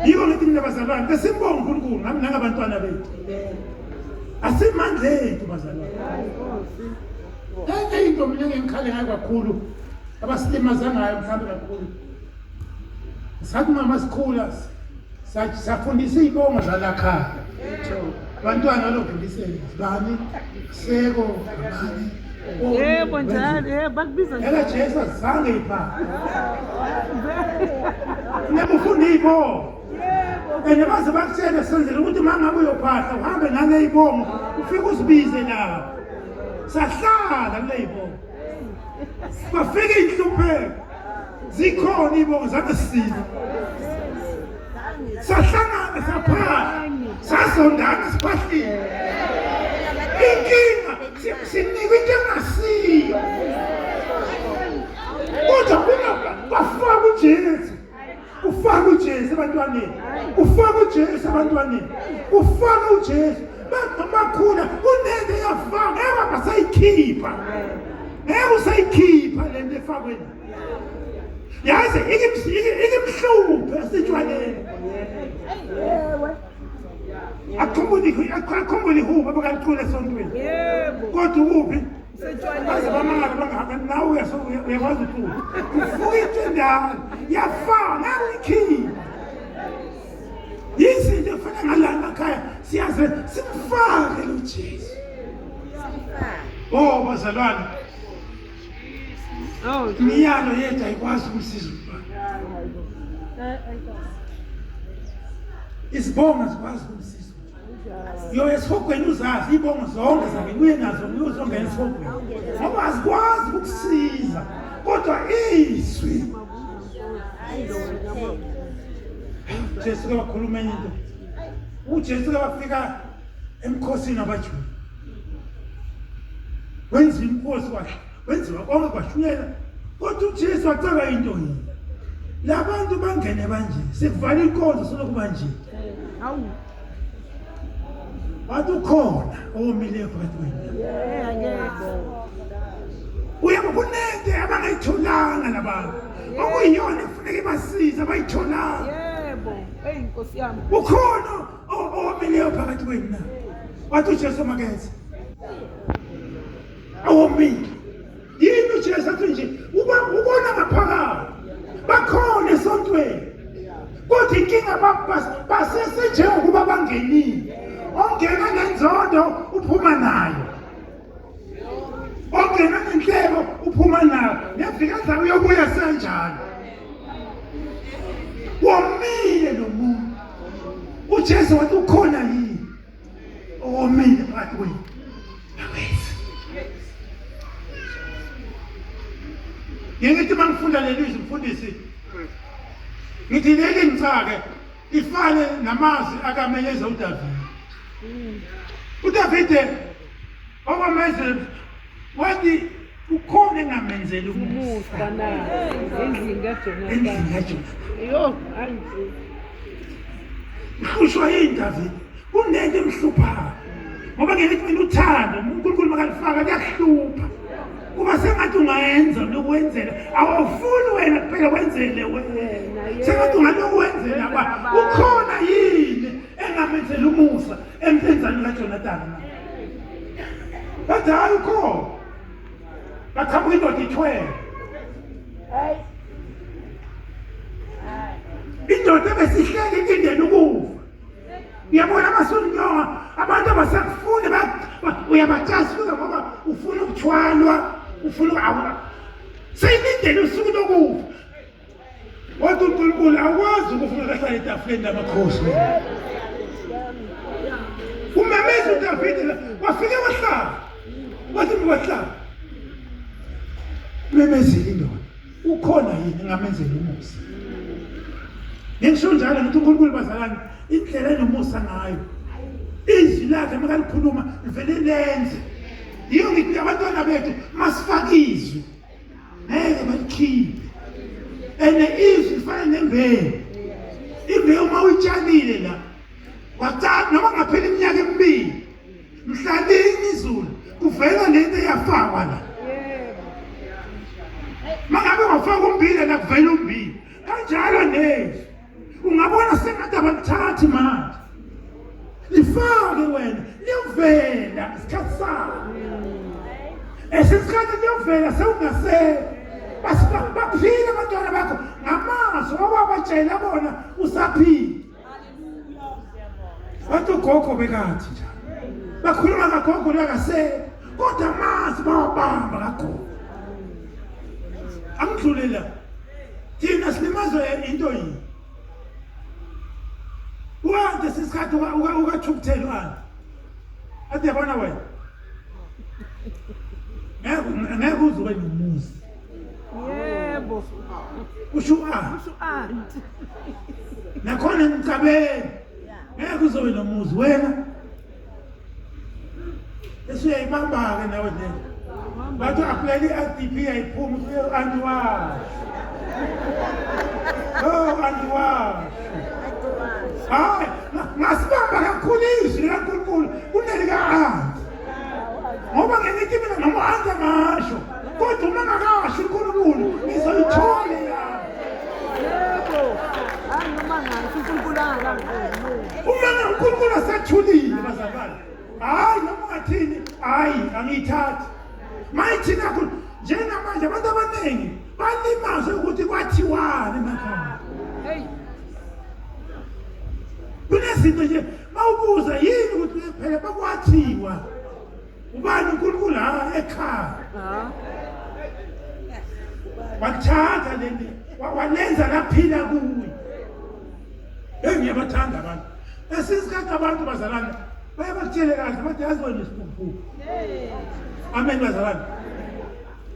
Speaker 1: Yiko ngithi mina bazalwane besimbonga uNkulunkulu nami nangabantwana bethu. Asimandla ethu bazalwane. Enye into mina engikhale ngayo kakhulu abasilimaza ngayo mhlawumbe kakhulu. Sathi mama sikhula safundisa iy'bongo zalakhaya. Abantwana balofundiseka bani seko bani.
Speaker 3: Yebo njalo, yebo bakubiza
Speaker 1: Ela Jesu azange ipha. Funeka ufunde iy'bongo. And baze bakutshele senzele ukuthi uma ngabe uyophahla uhambe nale y'bongo ufike uzibize lapho. Sahlala kule y'bongo. Bafika iy'nhlupheko. Zikhona iy'bongo zangesisiza. Sahlangana saphahla. Sazondana siphahlile. Inkinga sinikwa into engasiyo. Kodwa bafaka uJesu. Ufaka uJesu ebantwaneni. Ufaka uJesu ebantwaneni. Ufaka uJesu. Bakhula kunento eyafaka ngeke basayikhipha. Ngeke usayikhipha lento efakwe la. Yazi ikimhluphe esitshwaleni. Akhumbule ihubo abakalicula esontweni.
Speaker 3: Yebo.
Speaker 1: Kodwa ukuphi?
Speaker 3: Usetshwaleni.
Speaker 1: Baze bamangala bangaka nawe uyakwazi ucula. Ufuka into endala yafaka ngeke uyikhiphe. Izinto efana ngala emakhaya siyaze simfake lo Jesu. Oh bazalwane,
Speaker 3: Oh,
Speaker 1: imiyalo yethu ayikwazi ukumsiza umntwana. Izibongo azikwazi ukumsiza. Yo esihogweni uzazi iy'bongo zonke zakhe uye nazo uyozongena esihogweni. Ngoba azikwazi ukukusiza kodwa izwi. Jesu ke wakhuluma enye into. uJesu ke wafika emkhosini wabaJuda. Wenziwa imkhosi wakhe, wenziwa konke kwashunyela. Kodwa uJesu wacaba into yini? Labantu bangene banje, sekuvala inkonzo solokhu banje.
Speaker 3: Hawu.
Speaker 1: Wathi ukhona owomileyo phakathi kwenu.
Speaker 3: Eh, angeke.
Speaker 1: Uyabo kunento abangayitholanga labantu. Okuyiyona ekufuneka ibasize abayitholanga.
Speaker 3: Yebo. Hey Nkosi yami.
Speaker 1: Ukhona owomileyo phakathi kwenu na? Wathi uJesu makeze. Awomile. Yini uJesu athi nje ubona ngaphakathi. Bakhona esontweni. Kodwa inkinga basesenjengokuba bangenile. Ongena nenzondo uphuma nayo. Ongena nenhlebo uphuma nayo. Neviki ezayo uyobuya senjalo. Womile lo muntu. uJesu wathi ukhona yini owomile phakathi kwenu? Akwenzi. Ngithi uma ngifunda leli zwi mfundisi ngithi leli ngicake ifane namazwi akamenyeza uDavide. uDavide okwamezwe wathi ukhona engamenzeli umusa
Speaker 3: Umusa na endlini kaJonathan.
Speaker 1: endlini kaJonathan.
Speaker 3: Yo, hayi.
Speaker 1: Uhlushwa yini Davide? Kunento emhluphayo. Ngoba ngeke mina uthando uNkulunkulu makalifaka kuyakuhlupha. Kuba sengathi ungayenza lokwenzela awufuni wena kuphela wenzele wena. Sengathi ungalokwenzela ba ukhona yini engamenzela umusa emsenzani kaJonathan na? Bathi hayi ukhona. Baqhamuka indoda ithwele. Indoda ebesihleli ilindele ukufa. Uyabona amasunnyonga abantu abasakufuni uyabacasula ngoba ufuna ukuthwalwa, Ufuna seyilindele usuku lokufa. Wathi uNkulunkulu awukwazi ukufuna kahlale etafuleni lamakhosi. Umemeza uDavide wafike wahlala. Wathi wahlala. Memezile indoda. Ukhona yini ngamenzela umusa? Ngisho njalo ngithi uNkulunkulu bazalwane indlela enomusa ngayo. Izwi lakhe makalikhuluma livele lenze. Yiyo ngithi abantwana bethu masifake izwi. Ngeke balikhiphe. Ene izwi lifana nembewu. Imbewu uma uyitshalile la wacala noma ngaphela iminyaka emibili mhla lini izulu kuvela lento eyafakwa la. Mangabe wafaka umbila la kuvela umbila. Kanjalo nezwi. Ungabona sengathi abalithathi manje. Lifake wena liyovela isikhathi salo. Esikhathi liyovela sewungasekho. Baphile abantwana bakho ngamazwi owabatshela bona usaphila. Bathi ugogo bekathi njalo. Bakhuluma kagogo lakasekho kodwa amazwi bawabamba kagogo. Angidlule la. Thina silimazwe into yini? Ukanti sisikhathi ukathukuthela uanti. Athi yabona wena. Ngeke ngeke uze ube nomuzi.
Speaker 3: Yebo.
Speaker 1: Usho uanti.
Speaker 3: Usho uanti.
Speaker 1: Nakhona ngicabeni. Ngeke uze ube nomuzi wena. Bese uyayibamba-ke nawe le. Bathi u-aplayela i-RDP ayiphumi uthi u-anti washo. Oh anti washo. Hayi, ngasibamba kakhulu izwi likaNkulunkulu kunelika-anti. Ngoba ngithi mina noma u-anti angasho, kodwa uma ngakasho uNkulunkulu ngizoyithola eyami.
Speaker 3: Yebo. Hayi noma ngasho uNkulunkulu angakangiqondi.
Speaker 1: Uma uNkulunkulu asethulile bazalwane, hayi noma ungathini, hayi angiyithathi. Mayithina kakhulu njengamanje abantu abaningi balimazwe ukuthi kwathiwani emakhaya.
Speaker 3: Hey.
Speaker 1: Kunezinto nje mawubuza yini ukuthi phela bakwathiwa ubani uNkulunkulu ha ekhaya.
Speaker 3: Ha.
Speaker 1: Wathatha leli walenza laphila kuye. Hey ngiyabathanda abantu. Esinye isikhathi abantu bazalwane baye bakutshele kahle bathi yazi wena isiphukuphuku. Amen bazalwane.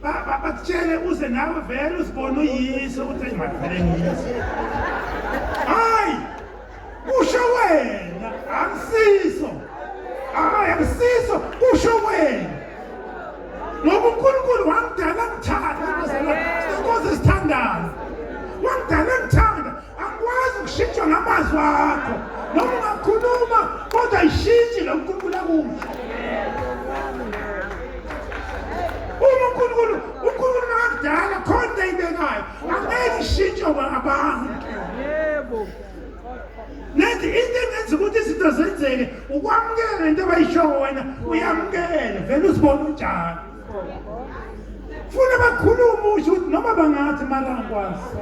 Speaker 1: Bakutshele uze nawe vele uzibone uyise ukuthi ayi manje vele ngiyise. Hayi kusho wena akusiso. Hayi akusiso kusho wena. Ngoba uNkulunkulu wangidala ngithanda bazalwane. Inkosi esithandayo. Wangidala ngithanda angikwazi ukushintshwa ngamazwi akho noma ungakhuluma kodwa ayishintshi lo uNkulunkulu akusho uma uNkulunkulu uNkulunkulu makakudala khona into ayibekayo angeke ishintshwe abantu
Speaker 3: Yebo.
Speaker 1: Nethi into engenza ukuthi izinto zenzeke ukwamukela into abayishoko wena uyamukele vele uzibone unjalo. Funa bakhulume usho ukuthi noma bangathi mara angikwazi.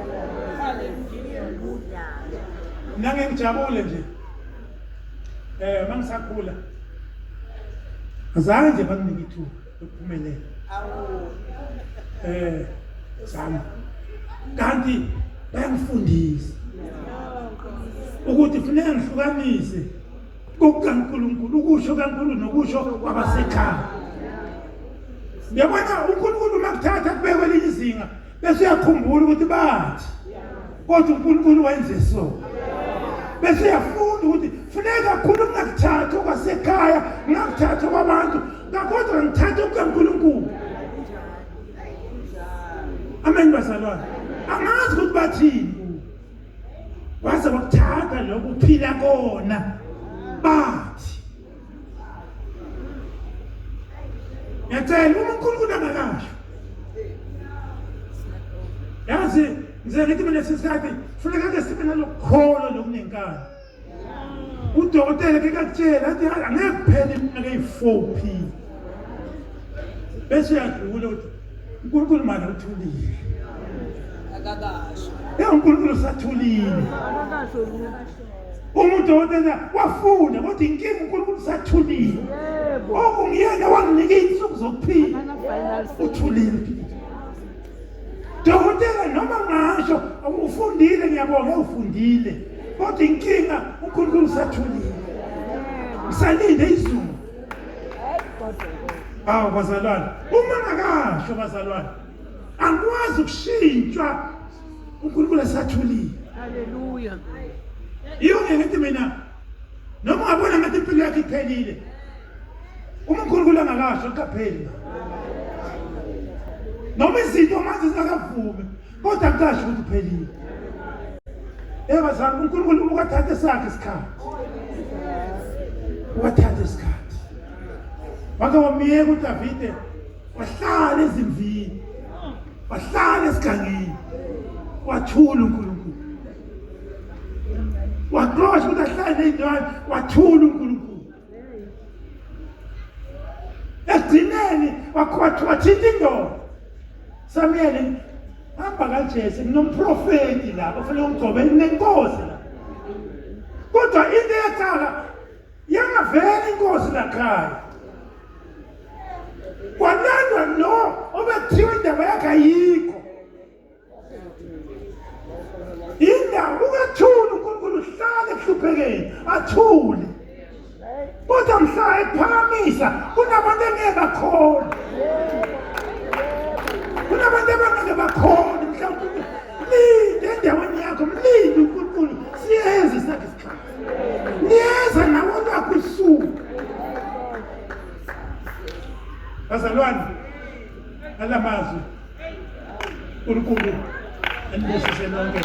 Speaker 1: Mina ngeke ngijabule nje. Mangisakhula. Azange nje banginike ithuba lokuphumelela. Zama. Kanti bayangifundisa ukuthi kufuneka ngihlukanise kokukaNkulunkulu ukusho kaNkulunkulu nokusho kwabasekhaya. Uyabona uNkulunkulu uma kuthatha kubekwe elinye izinga bese uyakhumbula ukuthi bathi kodwa uNkulunkulu wenze so. Bese uyafunda ukuthi funeka kakhulu ngingakuthathi okwasekhaya ngingakuthathi okwabantu kodwa ngithathe okukaNkulunkulu. Amen bazalwane. Angazi ukuthi bathini. Waze wakuthatha lokhu uphila kona. Bathi. Ngiyacela uma uNkulunkulu angakasho. Yazi ngize ngithi mina sisikhathi funeka ke sibe nalokukholo lokunenkani. Udokotela ke kakutshela athi angeke kuphele iminyaka eyi-4 phila. Bese uyadlula uthi uNkulunkulu manje uthulile.
Speaker 2: Akakasho.
Speaker 1: Eh uNkulunkulu usathulile.
Speaker 3: Akakasho lutho.
Speaker 1: Uma udokotela wafunda kodwa inkinga uNkulunkulu usathulile.
Speaker 3: Yebo.
Speaker 1: Okungiyena wanginika iy'nsuku zokuphila.
Speaker 3: Final say.
Speaker 1: Uthulile. Dokotela noma ngasho ufundile ngiyabonga ufundile. Kodwa inkinga uNkulunkulu usathulile. Usalinde izulu. Awu bazalwane, uma ngakasho bazalwane, angikwazi ukushintshwa uNkulunkulu esathulile.
Speaker 3: Haleluya.
Speaker 1: Yiyo ngithi mina noma ungabona ngathi impilo yakho iphelile uma uNkulunkulu angakasho kukapheli noma izinto manje zingakavumi kodwa akukasho ukuthi uphelile. Eh bazalwane, uNkulunkulu ukathathe sakhe isikhathi. Ukathathe isikhathi. Wake wamyeka uDavide wahlala ezimvini. Wahlala esigangeni. Wathula uNkulunkulu. Waxosha ukuthi ahlale ney'ntwana, wathula uNkulunkulu. Ekugcineni wathinta indoda. Samuel hamba kaJesu kunomprofeti la ofanele ungigcobe nenkosi la. Kodwa into eyaqala yangavela inkosi lakhaya. Kwalandwa lo obekuthiwa indaba yakhe ayikho. Indaba ukathula uNkulunkulu uhlale ekuhluphekeni athule. Kodwa mhla ephakamisa kunabantu engeke bakhona. Kunabantu abangeke bakhona mhlawumbe linde endaweni yakho mlinde uNkulunkulu siyeza isakhe isikhathi. Liyeza nawe olwakho usuku. Bazalwane ngalamazwi uNkulunkulu anibusise nonke.